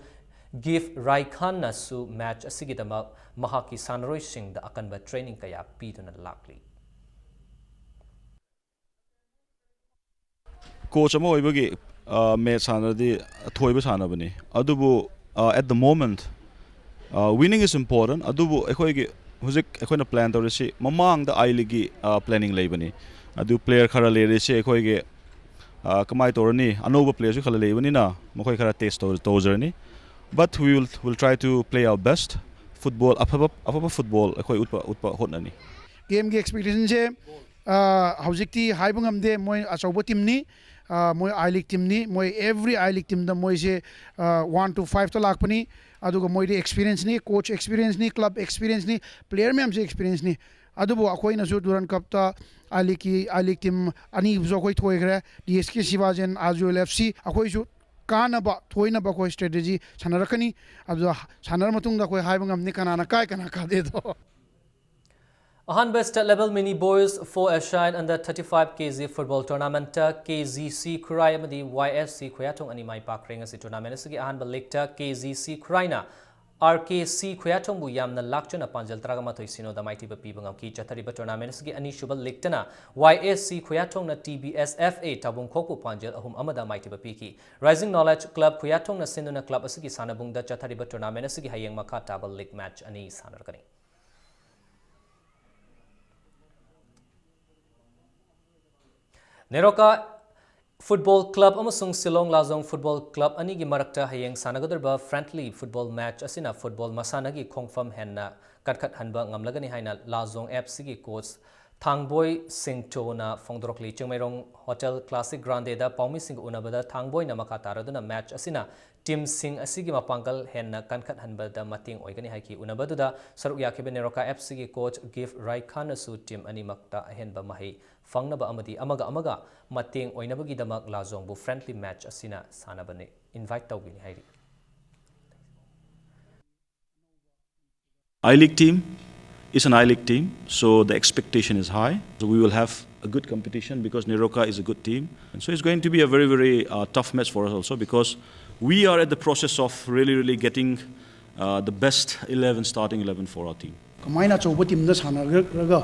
ꯒꯤꯐ ꯔꯥꯏꯈꯥꯟꯅꯁꯨ match ꯑꯁꯤꯒꯤꯗꯃꯛ ꯃꯍꯥꯛꯀꯤ ꯁꯥꯟꯅꯔꯣꯏꯁꯤꯡꯗ ꯑꯀꯟꯕ training ꯀꯌꯥ ꯄꯤꯗꯨꯅ ꯂꯥꯛꯂꯤ꯫ Coach ꯑꯃ ꯑꯣꯏꯕꯒꯤ, ꯑ, match ꯁꯥꯟꯅꯔꯗꯤ ꯊꯣꯏꯕ ꯁꯥꯟꯅꯕꯅꯤ, ꯑꯗꯨꯕꯨ, ꯑ, at the moment, ꯑ, winning is important, ꯑꯗꯨꯕꯨ ꯑꯩꯈꯣꯏꯒꯤ ꯍꯧꯖꯤꯛ ꯑꯩꯈꯣꯏꯅ plan ꯇꯧꯔꯤꯁꯤ ꯃꯃꯥꯡꯗ I League ꯀꯤ, ꯑ, planning ꯂꯩꯕꯅꯤ꯫ ꯑꯗꯨ player ꯈꯔ ꯂꯩꯔꯤꯁꯤ ꯑꯩꯈꯣꯏꯒꯤ, ꯑ, ꯀꯃꯥꯏꯅ ꯇꯧꯔꯅꯤ, ꯑꯅꯧꯕ player ꯁꯨ ꯈꯔ ꯂꯩꯕꯅꯤꯅ ꯃꯈꯣꯏ ꯈꯔ test ꯇꯧ-, ꯇꯧꯖꯔꯅꯤ꯫ But we will, will try to play our best. Football ꯑꯐꯕ, ꯑꯐꯕ football ꯑꯩꯈꯣꯏ ꯎꯠꯄ, ꯎꯠꯄ ꯍꯣꯠꯅꯅꯤ꯫ Game ꯒꯤ expectation ꯁꯦ, ꯑ, ꯍꯧꯖꯤꯛꯇꯤ ꯍꯥꯏꯕ ꯉꯝꯗꯦ, ꯃꯣꯏ ꯑꯆꯧꯕ team ꯅꯤ, ꯑ, ꯃꯣꯏ I League team ꯅꯤ, ꯃꯣꯏ every I League team ꯗ ꯃꯣꯏꯁꯦ, ꯑ, one to five ꯇ ꯂꯥꯛꯄꯅꯤ꯫ ꯑꯗꯨꯒ ꯃꯣꯏꯗꯤ experience ꯅꯤ, coach experience ꯅꯤ, club experience ꯅꯤ, player ꯃꯌꯥꯝꯁꯦ experience ꯅꯤ꯫ ꯑꯗꯨꯕꯨ ꯑꯩꯈꯣꯏꯅꯁꯨ Durand Cup ꯇ I League ꯀꯤ, I League team ꯑꯅꯤꯕꯨꯁꯨ ꯑꯩꯈꯣꯏ ꯊꯣꯏꯈ꯭ꯔꯦ, D S K Shivaji and Azuel F C꯫ ꯑꯩꯈꯣꯏꯁꯨ ꯀꯥꯅꯕ ꯊꯣꯏꯅꯕ ꯑꯩꯈꯣꯏ ꯁ꯭ꯇ꯭ꯔꯦꯇꯦꯖꯤ ꯁꯥꯟꯅꯔꯛꯀꯅꯤ꯫ ꯑꯗꯨꯗ ꯁꯥꯟꯅꯔ ꯃꯇꯨꯡꯗ ꯑꯩꯈꯣꯏ ꯍꯥꯏꯕ ꯉꯝꯅꯤ ꯀꯅꯥꯅ ꯀꯥꯏ ꯀꯅꯥ ꯀꯥꯗꯦꯗꯣ꯫ ꯑꯍꯥꯟꯕ state level mini boys four a side under thirty five K G football tournament ꯇ K G C ꯈꯨꯔꯥꯏ ꯑꯃꯗꯤ Y S C ꯈꯨꯌꯥꯊꯣꯡ ꯑꯅꯤ ꯃꯥꯏ ꯄꯥꯛꯈ꯭ꯔꯦ꯫ ꯉꯁꯤ tournament ꯑꯁꯤꯒꯤ ꯑꯍꯥꯟꯕ ꯂꯤꯛꯇ K G C ꯈꯨꯔꯥꯏꯅ R K C ꯈꯨꯌꯥꯊꯣꯡꯕꯨ ꯌꯥꯝꯅ ꯂꯥꯛꯆꯅ ꯄꯥꯟꯖꯜ ꯇꯔꯥꯃꯥꯊꯣꯏ ꯁꯤꯅꯣꯗ ꯃꯥꯏꯊꯤꯕ ꯄꯤꯕ ꯉꯝꯈꯤ꯫ ꯆꯠꯊꯔꯤꯕ tournament ꯑꯁꯤꯒꯤ ꯑꯅꯤꯁꯨꯕ ꯂꯤꯛꯇꯅ Y S C ꯈꯨꯌꯥꯊꯣꯡꯅ T B S F A ꯇꯥꯕꯨꯡꯈꯣꯛꯄꯨ ꯄꯥꯟꯖꯜ ꯑꯍꯨꯝ ꯑꯃꯗ ꯃꯥꯏꯊꯤꯕ ꯄꯤꯈꯤ꯫ Rising Knowledge Club ꯈꯨꯌꯥꯊꯣꯡꯅ ꯁꯤꯟꯗꯨꯅ club ꯑꯁꯤꯒꯤ ꯁꯥꯟꯅꯕꯨꯡꯗ ꯆꯠꯊꯔꯤꯕ tournament ꯑꯁꯤꯒꯤ ꯍꯌꯦꯡ ꯃꯈꯥ ꯇꯥꯕ league match ꯑꯅꯤ ꯁꯥꯟꯅꯔꯛꯀꯅꯤ꯫ ꯅꯦꯔꯣꯀꯥ ꯐꯨꯠꯕꯣꯜ ꯀ꯭ꯂꯕ ꯑꯃꯁꯨꯡ ꯁꯤꯂꯣꯡ ꯂꯥꯖꯣꯡ ꯐꯨꯠꯕꯣꯜ ꯀ꯭ꯂꯕ ꯑꯅꯤꯒꯤ ꯃꯔꯛꯇ ꯍꯌꯦꯡ ꯁꯥꯟꯅꯒꯗꯧꯔꯤꯕ friendly football match ꯑꯁꯤꯅ ꯐꯨꯠꯕꯣꯜ ꯃꯁꯥꯟꯅꯒꯤ ꯈꯣꯡꯐꯝ ꯍꯦꯟꯅ ꯀꯟꯈꯠꯍꯟꯕ ꯉꯝꯂꯒꯅꯤ ꯍꯥꯏꯅ ꯂꯥꯖꯣꯡ F C ꯒꯤ coach ꯊꯥꯡꯕꯣꯏ ꯁꯤꯡꯇꯣꯅ ꯐꯣꯡꯗꯣꯔꯛꯂꯤ꯫ Chingmeirong Hotel Classic Grande ꯗ ꯄꯥꯎꯃꯤꯁꯤꯡꯒ ꯎꯅꯕꯗ ꯊꯥꯡꯕꯣꯏꯅ ꯃꯈꯥ ꯇꯥꯔꯗꯨꯅ match ꯑꯁꯤꯅ team ꯁꯤꯡ ꯑꯁꯤꯒꯤ ꯃꯄꯥꯡꯒꯜ ꯍꯦꯟꯅ ꯀꯟꯈꯠꯍꯟꯕꯗ ꯃꯇꯦꯡ ꯑꯣꯏꯒꯅꯤ ꯍꯥꯏꯈꯤ꯫ ꯎꯅꯕꯗꯨꯗ ꯁꯔꯨꯛ ꯌꯥꯈꯤꯕ ꯅꯦꯔꯣꯀꯥ F C ꯒꯤ coach ꯒꯤꯐ ꯔꯥꯏꯈꯥꯟꯅꯁꯨ team ꯑꯅꯤꯃꯛꯇ ꯑꯍꯦꯟꯕ ꯃꯍꯩ ꯐꯪꯅꯕ ꯑꯃꯗꯤ ꯑꯃꯒ ꯑꯃꯒ ꯃꯇꯦꯡ ꯑꯣꯏꯅꯕꯒꯤꯗꯃꯛ ꯂꯥꯖꯣꯡꯕꯨ friendly match ꯑꯁꯤꯅ ꯁꯥꯟꯅꯕꯅꯤ invite ꯇꯧꯒꯅꯤ ꯍꯥꯏꯔꯤ꯫ I-League team is an I-League team, so the expectation is high. So we will have a good competition because Neroka is a good team. And so it's going to be a very, very uh, tough match for us also because we are at the process of really, really getting uh, the best eleven, starting eleven for our team. ꯀꯃꯥꯏꯅ ꯑꯆꯧꯕ ꯇꯤꯝꯗ ꯁꯥꯟꯅꯔꯒ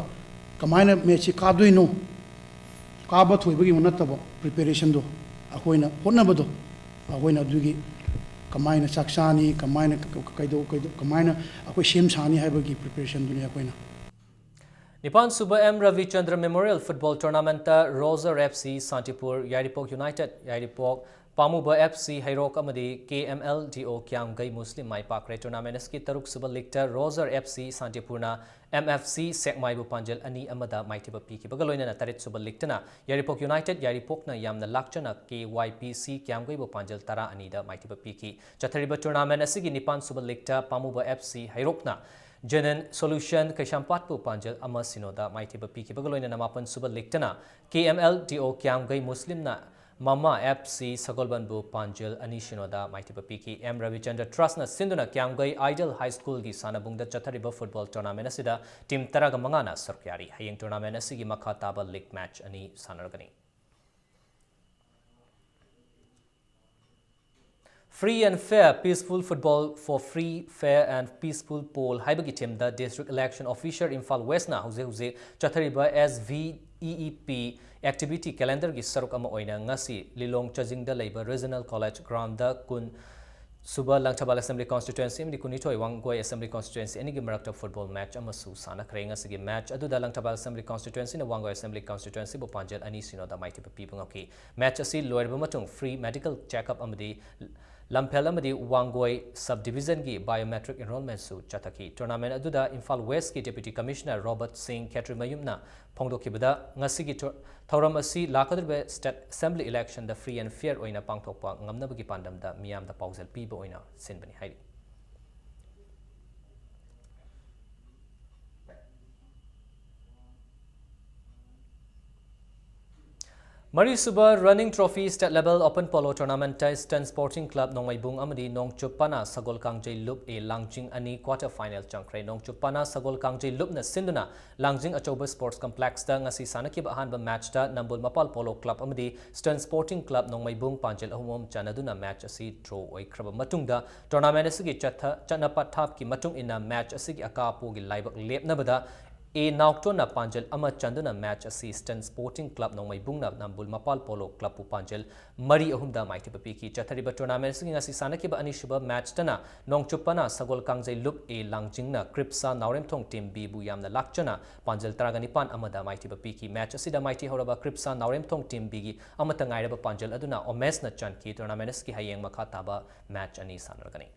ꯀꯃꯥꯏꯅ ꯃꯦꯠꯁꯁꯤ ꯀꯥꯗꯣꯏꯅꯣ, ꯀꯥꯕ ꯊꯣꯏꯕꯒꯤ ꯅꯠꯇꯕ ꯄ꯭ꯔꯤꯄꯦꯔꯦꯁꯟꯗꯣ, ꯑꯩꯈꯣꯏꯅ ꯍꯣꯠꯅꯕꯗꯣ, ꯑꯩꯈꯣꯏꯅ ꯑꯗꯨꯒꯤ ꯀꯃꯥꯏꯅ ꯆꯥꯛ ꯆꯥꯅꯤ, ꯀꯃꯥꯏꯅ ꯀꯩꯗꯧ ꯀꯩꯗꯧ ꯀꯃꯥꯏꯅ ꯑꯩꯈꯣꯏ ꯁꯦꯝ ꯁꯥꯅꯤ ꯍꯥꯏꯕꯒꯤ ꯄ꯭ꯔꯤꯄꯦꯔꯦꯁꯟꯗꯨꯅꯤ ꯑꯩꯈꯣꯏꯅ꯫ ꯅꯤꯄꯥꯟ ꯁꯨꯕ M Ravichandra Memorial Football Tournament ꯇ Roser F C ꯁꯥꯟꯇꯤꯄꯨꯔ, ꯌꯥꯏꯔꯤꯄꯣꯛ United, ꯌꯥꯏꯔꯤꯄꯣꯛ, ꯄꯥꯃꯨꯕ F C ꯍꯩꯔꯣꯛ ꯑꯃꯗꯤ K M L D O ꯀ꯭ꯌꯥꯝꯒꯩ ꯃꯨꯁꯂꯤꯝ ꯃꯥꯏ ꯄꯥꯛꯈ꯭ꯔꯦ꯫ Tournament ꯑꯁꯤꯒꯤ ꯇꯔꯨꯛ ꯁꯨꯕ ꯂꯤꯛꯇ Roser F C ꯁꯥꯟꯇꯤꯄꯨꯔꯅ M F C ꯁꯦꯛꯃꯥꯏꯕꯨ ꯄꯥꯟꯖꯜ ꯑꯅꯤ ꯑꯃꯗ ꯃꯥꯏꯊꯤꯕ ꯄꯤꯈꯤꯕꯒ ꯂꯣꯏꯅꯅ ꯇꯔꯦꯠ ꯁꯨꯕ ꯂꯤꯛꯇꯅ ꯌꯥꯏꯔꯤꯄꯣꯛ United, ꯌꯥꯏꯔꯤꯄꯣꯛꯅ ꯌꯥꯝꯅ ꯂꯥꯛꯆꯅ K Y P C ꯀ꯭ꯌꯥꯝꯒꯩꯕꯨ ꯄꯥꯟꯖꯜ ꯇꯔꯥ ꯑꯅꯤꯗ ꯃꯥꯏꯊꯤꯕ ꯄꯤꯈꯤ꯫ ꯆꯠꯊꯔꯤꯕ tournament ꯑꯁꯤꯒꯤ ꯅꯤꯄꯥꯟ ꯁꯨꯕ ꯂꯤꯛꯇ ꯄꯥꯃꯨꯕ F C ꯍꯩꯔꯣꯛꯅ Genin Solution ꯀꯩꯁꯥꯝꯄꯥꯠꯄꯨ ꯄꯥꯟꯖꯜ ꯑꯃ ꯁꯤꯅꯣꯗ ꯃꯥꯏꯊꯤꯕ ꯄꯤꯈꯤꯕꯒ ꯂꯣꯏꯅꯅ ꯃꯥꯄꯟ ꯁꯨꯕ ꯂꯤꯛꯇꯅ K M L D O ꯀ꯭ꯌꯥꯝꯒꯩ ꯃꯨꯁꯂꯤꯝꯅ ꯃꯃꯥ ꯑꯦꯐ ꯁꯤ ꯁꯒꯣꯜꯕꯟꯕꯨ ꯄꯥꯟꯖꯤꯜ ꯑꯅꯤ ꯁꯤꯅꯣꯗ ꯃꯥꯏꯊꯤꯕ ꯄꯤꯈꯤ꯫ ꯑꯦꯝ ꯔꯕꯤꯆꯟꯗ꯭ꯔ ꯇ꯭ꯔꯁꯅ ꯁꯤꯟꯗꯨꯅ ꯀ꯭ꯌꯥꯝꯒꯩ ꯑꯥꯏꯗꯜ ꯍꯥꯏ ꯁ꯭ꯀꯨꯜꯒꯤ ꯁꯥꯟꯅꯕꯨꯡꯗ ꯆꯠꯊꯔꯤꯕ ꯐꯨꯠꯕꯣꯜ ꯇꯣꯔꯅꯥꯃꯦꯟ ꯑꯁꯤꯗ ꯇꯤꯝ ꯇꯔꯥꯒ ꯃꯉꯥꯅ ꯁꯔꯨꯛ ꯌꯥꯔꯤ꯫ ꯍꯌꯦꯡ ꯇꯣꯔꯅꯥꯃꯦꯟ ꯑꯁꯤꯒꯤ ꯃꯈꯥ ꯇꯥꯕ ꯂꯤꯒ ꯃꯦꯆ ꯑꯅꯤ ꯁꯥꯟꯅꯔꯒꯅꯤ꯫ Free and fair, peaceful football for free, fair and peaceful poll ꯍꯥꯏꯕꯒꯤ ꯊꯤꯝꯗ District Election Officer ꯏꯝꯐꯥꯜ ꯋꯦꯁꯅ ꯍꯧꯖꯤꯛ ꯍꯧꯖꯤꯛ ꯆꯠꯊꯔꯤꯕ S V E E P activity calendarꯒꯤ ꯁꯔꯨꯛ ꯑꯃ ꯑꯣꯏꯅ ꯉꯁꯤ ꯂꯤꯂꯣꯡ ꯆꯥꯖꯤꯡꯗ ꯂꯩꯕ Regional College groundꯗ ꯀꯨꯟ ꯁꯨꯕ ꯂꯪꯊꯕꯥꯜ Assembly Constituency ꯑꯃꯗꯤ ꯀꯨꯟꯅꯤꯊꯣꯏ ꯋꯥꯡꯒꯣꯏ Assembly Constituency ꯑꯅꯤꯒꯤ ꯃꯔꯛꯇ ꯐꯨꯠꯕꯣꯜ ꯃꯦꯆ ꯑꯃꯁꯨ ꯁꯥꯟꯅꯈ꯭ꯔꯦ꯫ ꯉꯁꯤꯒꯤ ꯃꯦꯆ ꯑꯗꯨꯗ ꯂꯪꯊꯕꯥꯜ Assembly Constituencyꯅ ꯋꯥꯡꯒꯣꯏ Assembly Constituencyꯕꯨ ꯄꯥꯟꯖꯤꯜ ꯑꯅꯤ ꯁꯤꯅꯣꯗ ꯃꯥꯏꯊꯤꯕ ꯄꯤꯕ ꯉꯝꯈꯤ꯫ ꯃꯦꯆ ꯑꯁꯤ ꯂꯣꯏꯔꯕ ꯃꯇꯨꯡ free medical checkup ꯑꯃꯗꯤ ꯂꯝꯐꯦꯜ ꯑꯃꯗꯤ ꯋꯥꯡꯒꯣꯏ sub divisionꯒꯤ biometric enrollmentꯁꯨ ꯆꯠꯊꯈꯤ꯫ ꯇꯣꯔꯅꯥꯃꯦꯟ ꯑꯗꯨꯗ ꯏꯝꯐꯥꯜ ꯋꯦꯁꯀꯤ Deputy Commissioner ꯔꯣꯕꯔꯠ ꯁꯤꯡ ꯈꯦꯇ꯭ꯔꯤꯃꯌꯨꯝꯅ ꯐꯣꯡꯗꯣꯛꯈꯤꯕꯗ, ꯉꯁꯤꯒꯤ ꯊꯧꯔꯝ ꯑꯁꯤ ꯂꯥꯛꯀꯗꯧꯔꯤꯕ State Assembly electionꯗ free and fair ꯑꯣꯏꯅ ꯄꯥꯡꯊꯣꯛꯄ ꯉꯝꯅꯕꯒꯤ ꯄꯥꯟꯗꯝꯗ ꯃꯤꯌꯥꯝꯗ ꯄꯥꯎꯖꯦꯜ ꯄꯤꯕ ꯑꯣꯏꯅ ꯁꯤꯟꯕꯅꯤ ꯍꯥꯏꯔꯤ꯫ ꯃꯔꯤꯁꯨꯕ Running Trophy State Level Open Polo Tournamentꯇ Eastern Sporting Club ꯅꯣꯡꯃꯩꯕꯨꯡ ꯑꯃꯗꯤ ꯅꯣꯡꯆꯨꯞ ꯄꯅꯥ ꯁꯒꯣꯜ ꯀꯥꯡꯖꯩ ꯂꯨꯞ ꯑꯦ ꯂꯥꯡꯖꯤꯡ ꯑꯅꯤ quarter final ꯆꯪꯈ꯭ꯔꯦ꯫ ꯅꯣꯡꯆꯨꯞ ꯄꯅꯥ ꯁꯒꯣꯜ ꯀꯥꯡꯖꯩ ꯂꯨꯞꯅ ꯁꯤꯟꯗꯨꯅ ꯂꯥꯡꯖꯤꯡ ꯑꯆꯧꯕ Sports Complexꯇ ꯉꯁꯤ ꯁꯥꯟꯅꯈꯤꯕ ꯑꯍꯥꯟꯕ ꯃꯦꯆꯇ ꯅꯝꯕꯨꯜ ꯃꯄꯥꯜ Polo Club ꯑꯃꯗꯤ Eastern Sporting Club ꯅꯣꯡꯃꯩꯕꯨꯡ ꯄꯥꯟꯖꯤꯜ ꯑꯍꯨꯝ ꯑꯍꯨꯝ ꯆꯟꯅꯗꯨꯅ ꯃꯦꯆ ꯑꯁꯤ draw ꯑꯣꯏꯈ꯭ꯔꯕ ꯃꯇꯨꯡꯗ, ꯇꯣꯔꯅꯥꯃꯦꯟ ꯑꯁꯤꯒꯤ ꯆꯠꯊ-, ꯆꯠꯅ ꯄꯊꯥꯞꯀꯤ ꯃꯇꯨꯡ ꯏꯟꯅ ꯃꯦꯆ ꯑꯁꯤꯒꯤ ꯑꯀꯥ ꯑꯄꯣꯒꯤ ꯂꯥꯏꯕꯛ ꯂꯦꯞꯅꯕꯗ ꯑꯦ ꯅꯥꯎꯇꯣꯟꯅ ꯄꯥꯟꯖꯤꯜ ꯑꯃ ꯆꯟꯗꯨꯅ ꯃꯦꯆ ꯑꯁꯤ Eastern Sporting Club ꯅꯣꯡꯃꯩꯕꯨꯡꯅ ꯅꯝꯕꯨꯜ ꯃꯄꯥꯜ Polo Clubꯄꯨ ꯄꯥꯟꯖꯤꯜ ꯃꯔꯤ ꯑꯍꯨꯝꯗ ꯃꯥꯏꯊꯤꯕ ꯄꯤꯈꯤ꯫ ꯆꯠꯊꯔꯤꯕ ꯇꯣꯔꯅꯥꯃꯦꯟ ꯑꯁꯤꯒꯤ ꯉꯁꯤ ꯁꯥꯟꯅꯈꯤꯕ ꯑꯅꯤꯁꯨꯕ ꯃꯦꯆꯇꯅ ꯅꯣꯡꯆꯨꯞ ꯄꯅꯥ ꯁꯒꯣꯜ ꯀꯥꯡꯖꯩ ꯂꯨꯞ ꯑꯦ ꯂꯥꯡꯖꯤꯡꯅ ꯀ꯭ꯔꯤꯞꯁꯥ ꯅꯥꯎꯔꯦꯝꯊꯣꯡ Team Bꯕꯨ ꯌꯥꯝꯅ ꯂꯥꯛꯆꯅ ꯄꯥꯟꯖꯤꯜ ꯇꯔꯥꯒ ꯅꯤꯄꯥꯟ ꯑꯃꯗ ꯃꯥꯏꯊꯤꯕ ꯄꯤꯈꯤ꯫ ꯃꯦꯆ ꯑꯁꯤꯗ ꯃꯥꯏꯊꯤ ꯍꯧꯔꯕ ꯀ꯭ꯔꯤꯞꯁꯥ ꯅꯥꯎꯔꯦꯝꯊꯣꯡ Team Bꯒꯤ ꯑꯃꯠꯇ ꯉꯥꯏꯔꯕ ꯄꯥꯟꯖꯤꯜ ꯑꯗꯨꯅ ꯑꯣꯃꯦꯁꯅ ꯆꯟꯈꯤ꯫ ꯇꯣꯔꯅꯥꯃꯦꯟ ꯑꯁꯤꯒꯤ ꯍꯌꯦꯡ ꯃꯈꯥ ꯇꯥꯕ ꯃꯦꯆ ꯑꯅꯤ ꯁꯥꯟꯅꯔꯒꯅꯤ꯫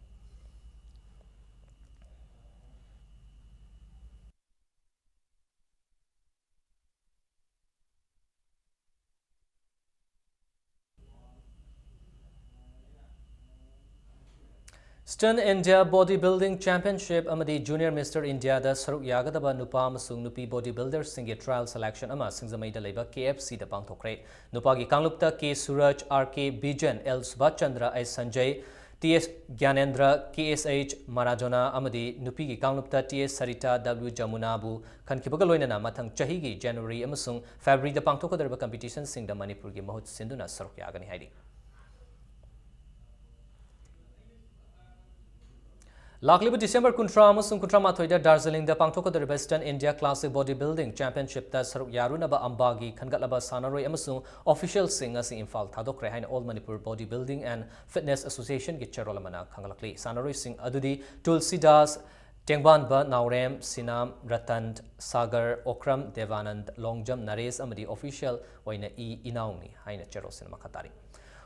Stand India Body Building Championship ꯑꯃꯗꯤ Junior Mister India ꯗ ꯁꯔꯨꯛ ꯌꯥꯒꯗꯕ ꯅꯨꯄꯥ ꯑꯃꯁꯨꯡ ꯅꯨꯄꯤ body builder ꯁꯤꯡꯒꯤ trial selection ꯑꯃ ꯁꯤꯡꯖꯃꯩꯗ ꯂꯩꯕ K F C ꯗ ꯄꯥꯡꯊꯣꯛꯈ꯭ꯔꯦ꯫ ꯅꯨꯄꯥꯒꯤ ꯀꯥꯡꯂꯨꯞꯇ K ꯁꯨꯔꯖ, R K ꯕꯤꯖꯦꯟ, L Subhash Chandra, H Sanjay, T S ꯒ꯭ꯌꯥꯅꯦꯟꯗ꯭ꯔ, K S H ꯃꯔꯥꯗꯣꯅꯥ ꯑꯃꯗꯤ ꯅꯨꯄꯤꯒꯤ ꯀꯥꯡꯂꯨꯞꯇ T S ꯁꯔꯤꯇꯥ, W ꯖꯃꯨꯅꯥꯕꯨ ꯈꯟꯈꯤꯕꯒ ꯂꯣꯏꯅꯅ ꯃꯊꯪ ꯆꯍꯤꯒꯤ January ꯑꯃꯁꯨꯡ February ꯗ ꯄꯥꯡꯊꯣꯛꯀꯗꯧꯔꯤꯕ competition ꯁꯤꯡꯗ ꯃꯅꯤꯄꯨꯔꯒꯤ ꯃꯍꯨꯠ ꯁꯤꯟꯗꯨꯅ ꯁꯔꯨꯛ ꯌꯥꯒꯅꯤ ꯍꯥꯏꯔꯤ꯫ ꯂꯥꯛꯂꯤꯕ December ꯀꯨꯟꯊ꯭ꯔꯥ ꯑꯃꯁꯨꯡ ꯀꯨꯟꯊ꯭ꯔꯥ ꯃꯥꯊꯣꯏꯗ ꯗꯥꯔꯖꯤꯂꯤꯡꯗ ꯄꯥꯡꯊꯣꯛꯀꯗꯧꯔꯤꯕ Stand India Classic Body Building Championship ꯇ ꯁꯔꯨꯛ ꯌꯥꯔꯨꯅꯕ ꯑꯝꯕꯥꯒꯤ ꯈꯟꯒꯠꯂꯕ ꯁꯥꯟꯅꯔꯣꯏ ꯑꯃꯁꯨꯡ official ꯁꯤꯡ ꯑꯁꯤ ꯏꯝꯐꯥꯜ ꯊꯥꯗꯣꯛꯈ꯭ꯔꯦ ꯍꯥꯏꯅ All Manipur Body Building and Fitness Association ꯒꯤ ꯆꯦꯔꯣꯜ ꯑꯃꯅ ꯈꯪꯍꯜꯂꯛꯂꯤ꯫ ꯁꯥꯟꯅꯔꯣꯏꯁꯤꯡ ꯑꯗꯨꯗꯤ ꯇꯨꯜꯁꯤꯗꯥꯁ, ꯇꯦꯡꯕꯥꯟꯕ ꯅꯥꯎꯔꯦꯝ, ꯁꯤꯅꯥꯝ, ꯔꯇꯟ, ꯁꯥꯒꯔ, ꯑꯣꯀ꯭ꯔꯝ, ꯗꯦꯕꯥꯅꯟꯗ, ꯂꯣꯡꯖꯝ, ꯅꯔꯦꯁ ꯑꯃꯗꯤ official ꯑꯣꯏꯅ ꯏ ꯏꯅꯥꯎꯅꯤ ꯍꯥꯏꯅ ꯆꯦꯔꯣꯜꯁꯤꯅ ꯃꯈꯥ ꯇꯥꯔꯤ꯫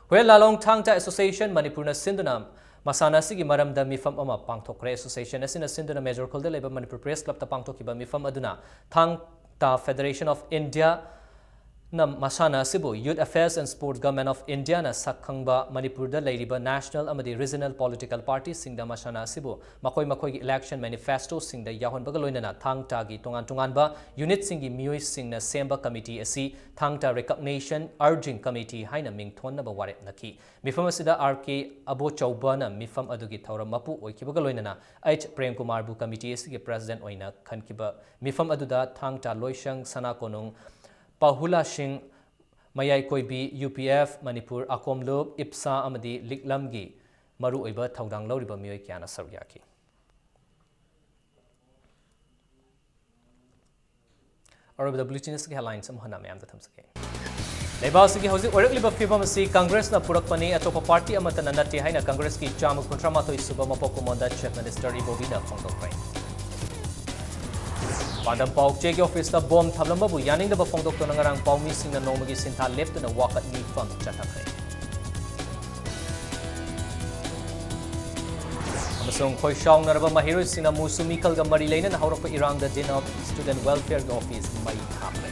ꯍꯨꯌꯦꯟ ꯂꯥꯂꯣꯡ ꯊꯥꯡ ꯇꯥ Association ꯃꯅꯤꯄꯨꯔꯅ ꯁꯤꯟꯗꯨꯅ ꯃꯁꯥꯟꯅ ꯑꯁꯤꯒꯤ ꯃꯔꯝꯗ ꯃꯤꯐꯝ ꯑꯃ ꯄꯥꯡꯊꯣꯛꯈ꯭ꯔꯦ꯫ Association ꯑꯁꯤꯅ ꯁꯤꯟꯗꯨꯅ ꯃꯦꯖꯣꯔ ꯈꯨꯜꯗ ꯂꯩꯕ ꯃꯅꯤꯄꯨꯔ Press Club ꯇ ꯄꯥꯡꯊꯣꯛꯈꯤꯕ ꯃꯤꯐꯝ ꯑꯗꯨꯅ ꯊꯥꯡ ꯇꯥ Federation of India ꯅ ꯃꯁꯥꯟꯅ ꯑꯁꯤꯕꯨ Youth Affairs and Sports, Government of India ꯅ ꯁꯛ ꯈꯪꯕ ꯃꯅꯤꯄꯨꯔꯗ ꯂꯩꯔꯤꯕ national ꯑꯃꯗꯤ regional political party ꯁꯤꯡꯗ ꯃꯁꯥꯟꯅ ꯑꯁꯤꯕꯨ ꯃꯈꯣꯏ ꯃꯈꯣꯏꯒꯤ election manifesto ꯁꯤꯡꯗ ꯌꯥꯎꯍꯟꯕꯒ ꯂꯣꯏꯅꯅ ꯊꯥꯡ ꯇꯥꯒꯤ ꯇꯣꯉꯥꯟ ꯇꯣꯉꯥꯟꯕ unit ꯁꯤꯡꯒꯤ ꯃꯤꯑꯣꯏꯁꯤꯡꯅ ꯁꯦꯝꯕ committee ꯑꯁꯤ ꯊꯥꯡ ꯇꯥ Recognition Urging Committee ꯍꯥꯏꯅ ꯃꯤꯡ ꯊꯣꯟꯅꯕ ꯋꯥꯔꯦꯞ ꯅꯈꯤ꯫ ꯃꯤꯐꯝ ꯑꯁꯤꯗ R K ꯑꯕꯣꯆꯧꯕꯅ ꯃꯤꯐꯝ ꯑꯗꯨꯒꯤ ꯊꯧꯔꯝ ꯃꯄꯨ ꯑꯣꯏꯈꯤꯕꯒ ꯂꯣꯏꯅꯅ H ꯄ꯭ꯔꯦꯝꯀꯨꯃꯥꯔꯕꯨ committee ꯑꯁꯤꯒꯤ president ꯑꯣꯏꯅ ꯈꯟꯈꯤꯕ꯫ ꯃꯤꯐꯝ ꯑꯗꯨꯗ ꯊꯥꯡ ꯇꯥ ꯂꯣꯏꯁꯪ, ꯁꯅꯥ ꯀꯣꯅꯨꯡ, ꯄꯥꯍꯨꯂꯥꯁꯤꯡ, ꯃꯌꯥꯏ ꯀꯣꯏꯕꯤ, U P F, ꯃꯅꯤꯄꯨꯔ ꯑꯀꯣꯝꯂꯨꯞ, ꯏꯞꯁꯥ ꯑꯃꯗꯤ ꯂꯤꯛꯂꯝꯒꯤ ꯃꯔꯨꯑꯣꯏꯕ ꯊꯧꯗꯥꯡ ꯂꯧꯔꯤꯕ ꯃꯤꯑꯣꯏ ꯀꯌꯥꯅ ꯁꯔꯨꯛ ꯌꯥꯈꯤ꯫ ꯑꯔꯣꯏꯕꯗ bulletin ꯑꯁꯤꯒꯤ headlines ꯑꯃꯨꯛ ꯍꯟꯅ ꯃꯌꯥꯝꯗ ꯊꯝꯖꯒꯦ꯫ ꯂꯩꯕꯥꯛ ꯑꯁꯤꯒꯤ ꯍꯧꯖꯤꯛ ꯑꯣꯏꯔꯛꯂꯤꯕ ꯐꯤꯕꯝ ꯑꯁꯤ ꯀꯪꯒ꯭ꯔꯦꯁꯅ ꯄꯨꯔꯛꯄꯅꯤ, ꯑꯇꯣꯞꯄ party ꯑꯃꯠꯇꯅ ꯅꯠꯇꯦ ꯍꯥꯏꯅ ꯀꯪꯒ꯭ꯔꯦꯁꯀꯤ ꯆꯥꯝꯃ ꯀꯨꯟꯊ꯭ꯔꯥ ꯃꯥꯊꯣꯏ ꯁꯨꯕ ꯃꯄꯣꯛ ꯀꯨꯝꯑꯣꯟꯗ Chief Minister ꯏꯕꯣꯕꯤꯅ ꯐꯣꯡꯗꯣꯛꯈ꯭ꯔꯦ꯫ ꯄꯥꯟꯗꯝ ꯄꯥꯎ ꯆꯦꯒꯤ office ꯇ bomb ꯊꯝꯂꯝꯕꯕꯨ ꯌꯥꯅꯤꯡꯗꯕ ꯐꯣꯡꯗꯣꯛꯇꯨꯅ ꯉꯔꯥꯡ ꯄꯥꯎꯃꯤꯁꯤꯡꯅ ꯅꯣꯡꯃꯒꯤ ꯁꯤꯟꯊꯥ ꯂꯦꯞꯇꯨꯅ ꯋꯥꯀꯠ ꯃꯤꯐꯝ ꯆꯠꯊꯈ꯭ꯔꯦ꯫ ꯑꯃꯁꯨꯡ ꯈꯣꯏꯁꯥꯎꯅꯔꯕ ꯃꯍꯩꯔꯣꯏꯁꯤꯡꯅ ꯃꯨꯁꯨ ꯃꯤꯈꯜꯒ ꯃꯔꯤ ꯂꯩꯅꯅ ꯍꯧꯔꯛꯄ ꯏꯔꯥꯡꯗ Dean of Student Welfare ꯒꯤ office ꯃꯩ ꯊꯥꯈ꯭ꯔꯦ꯫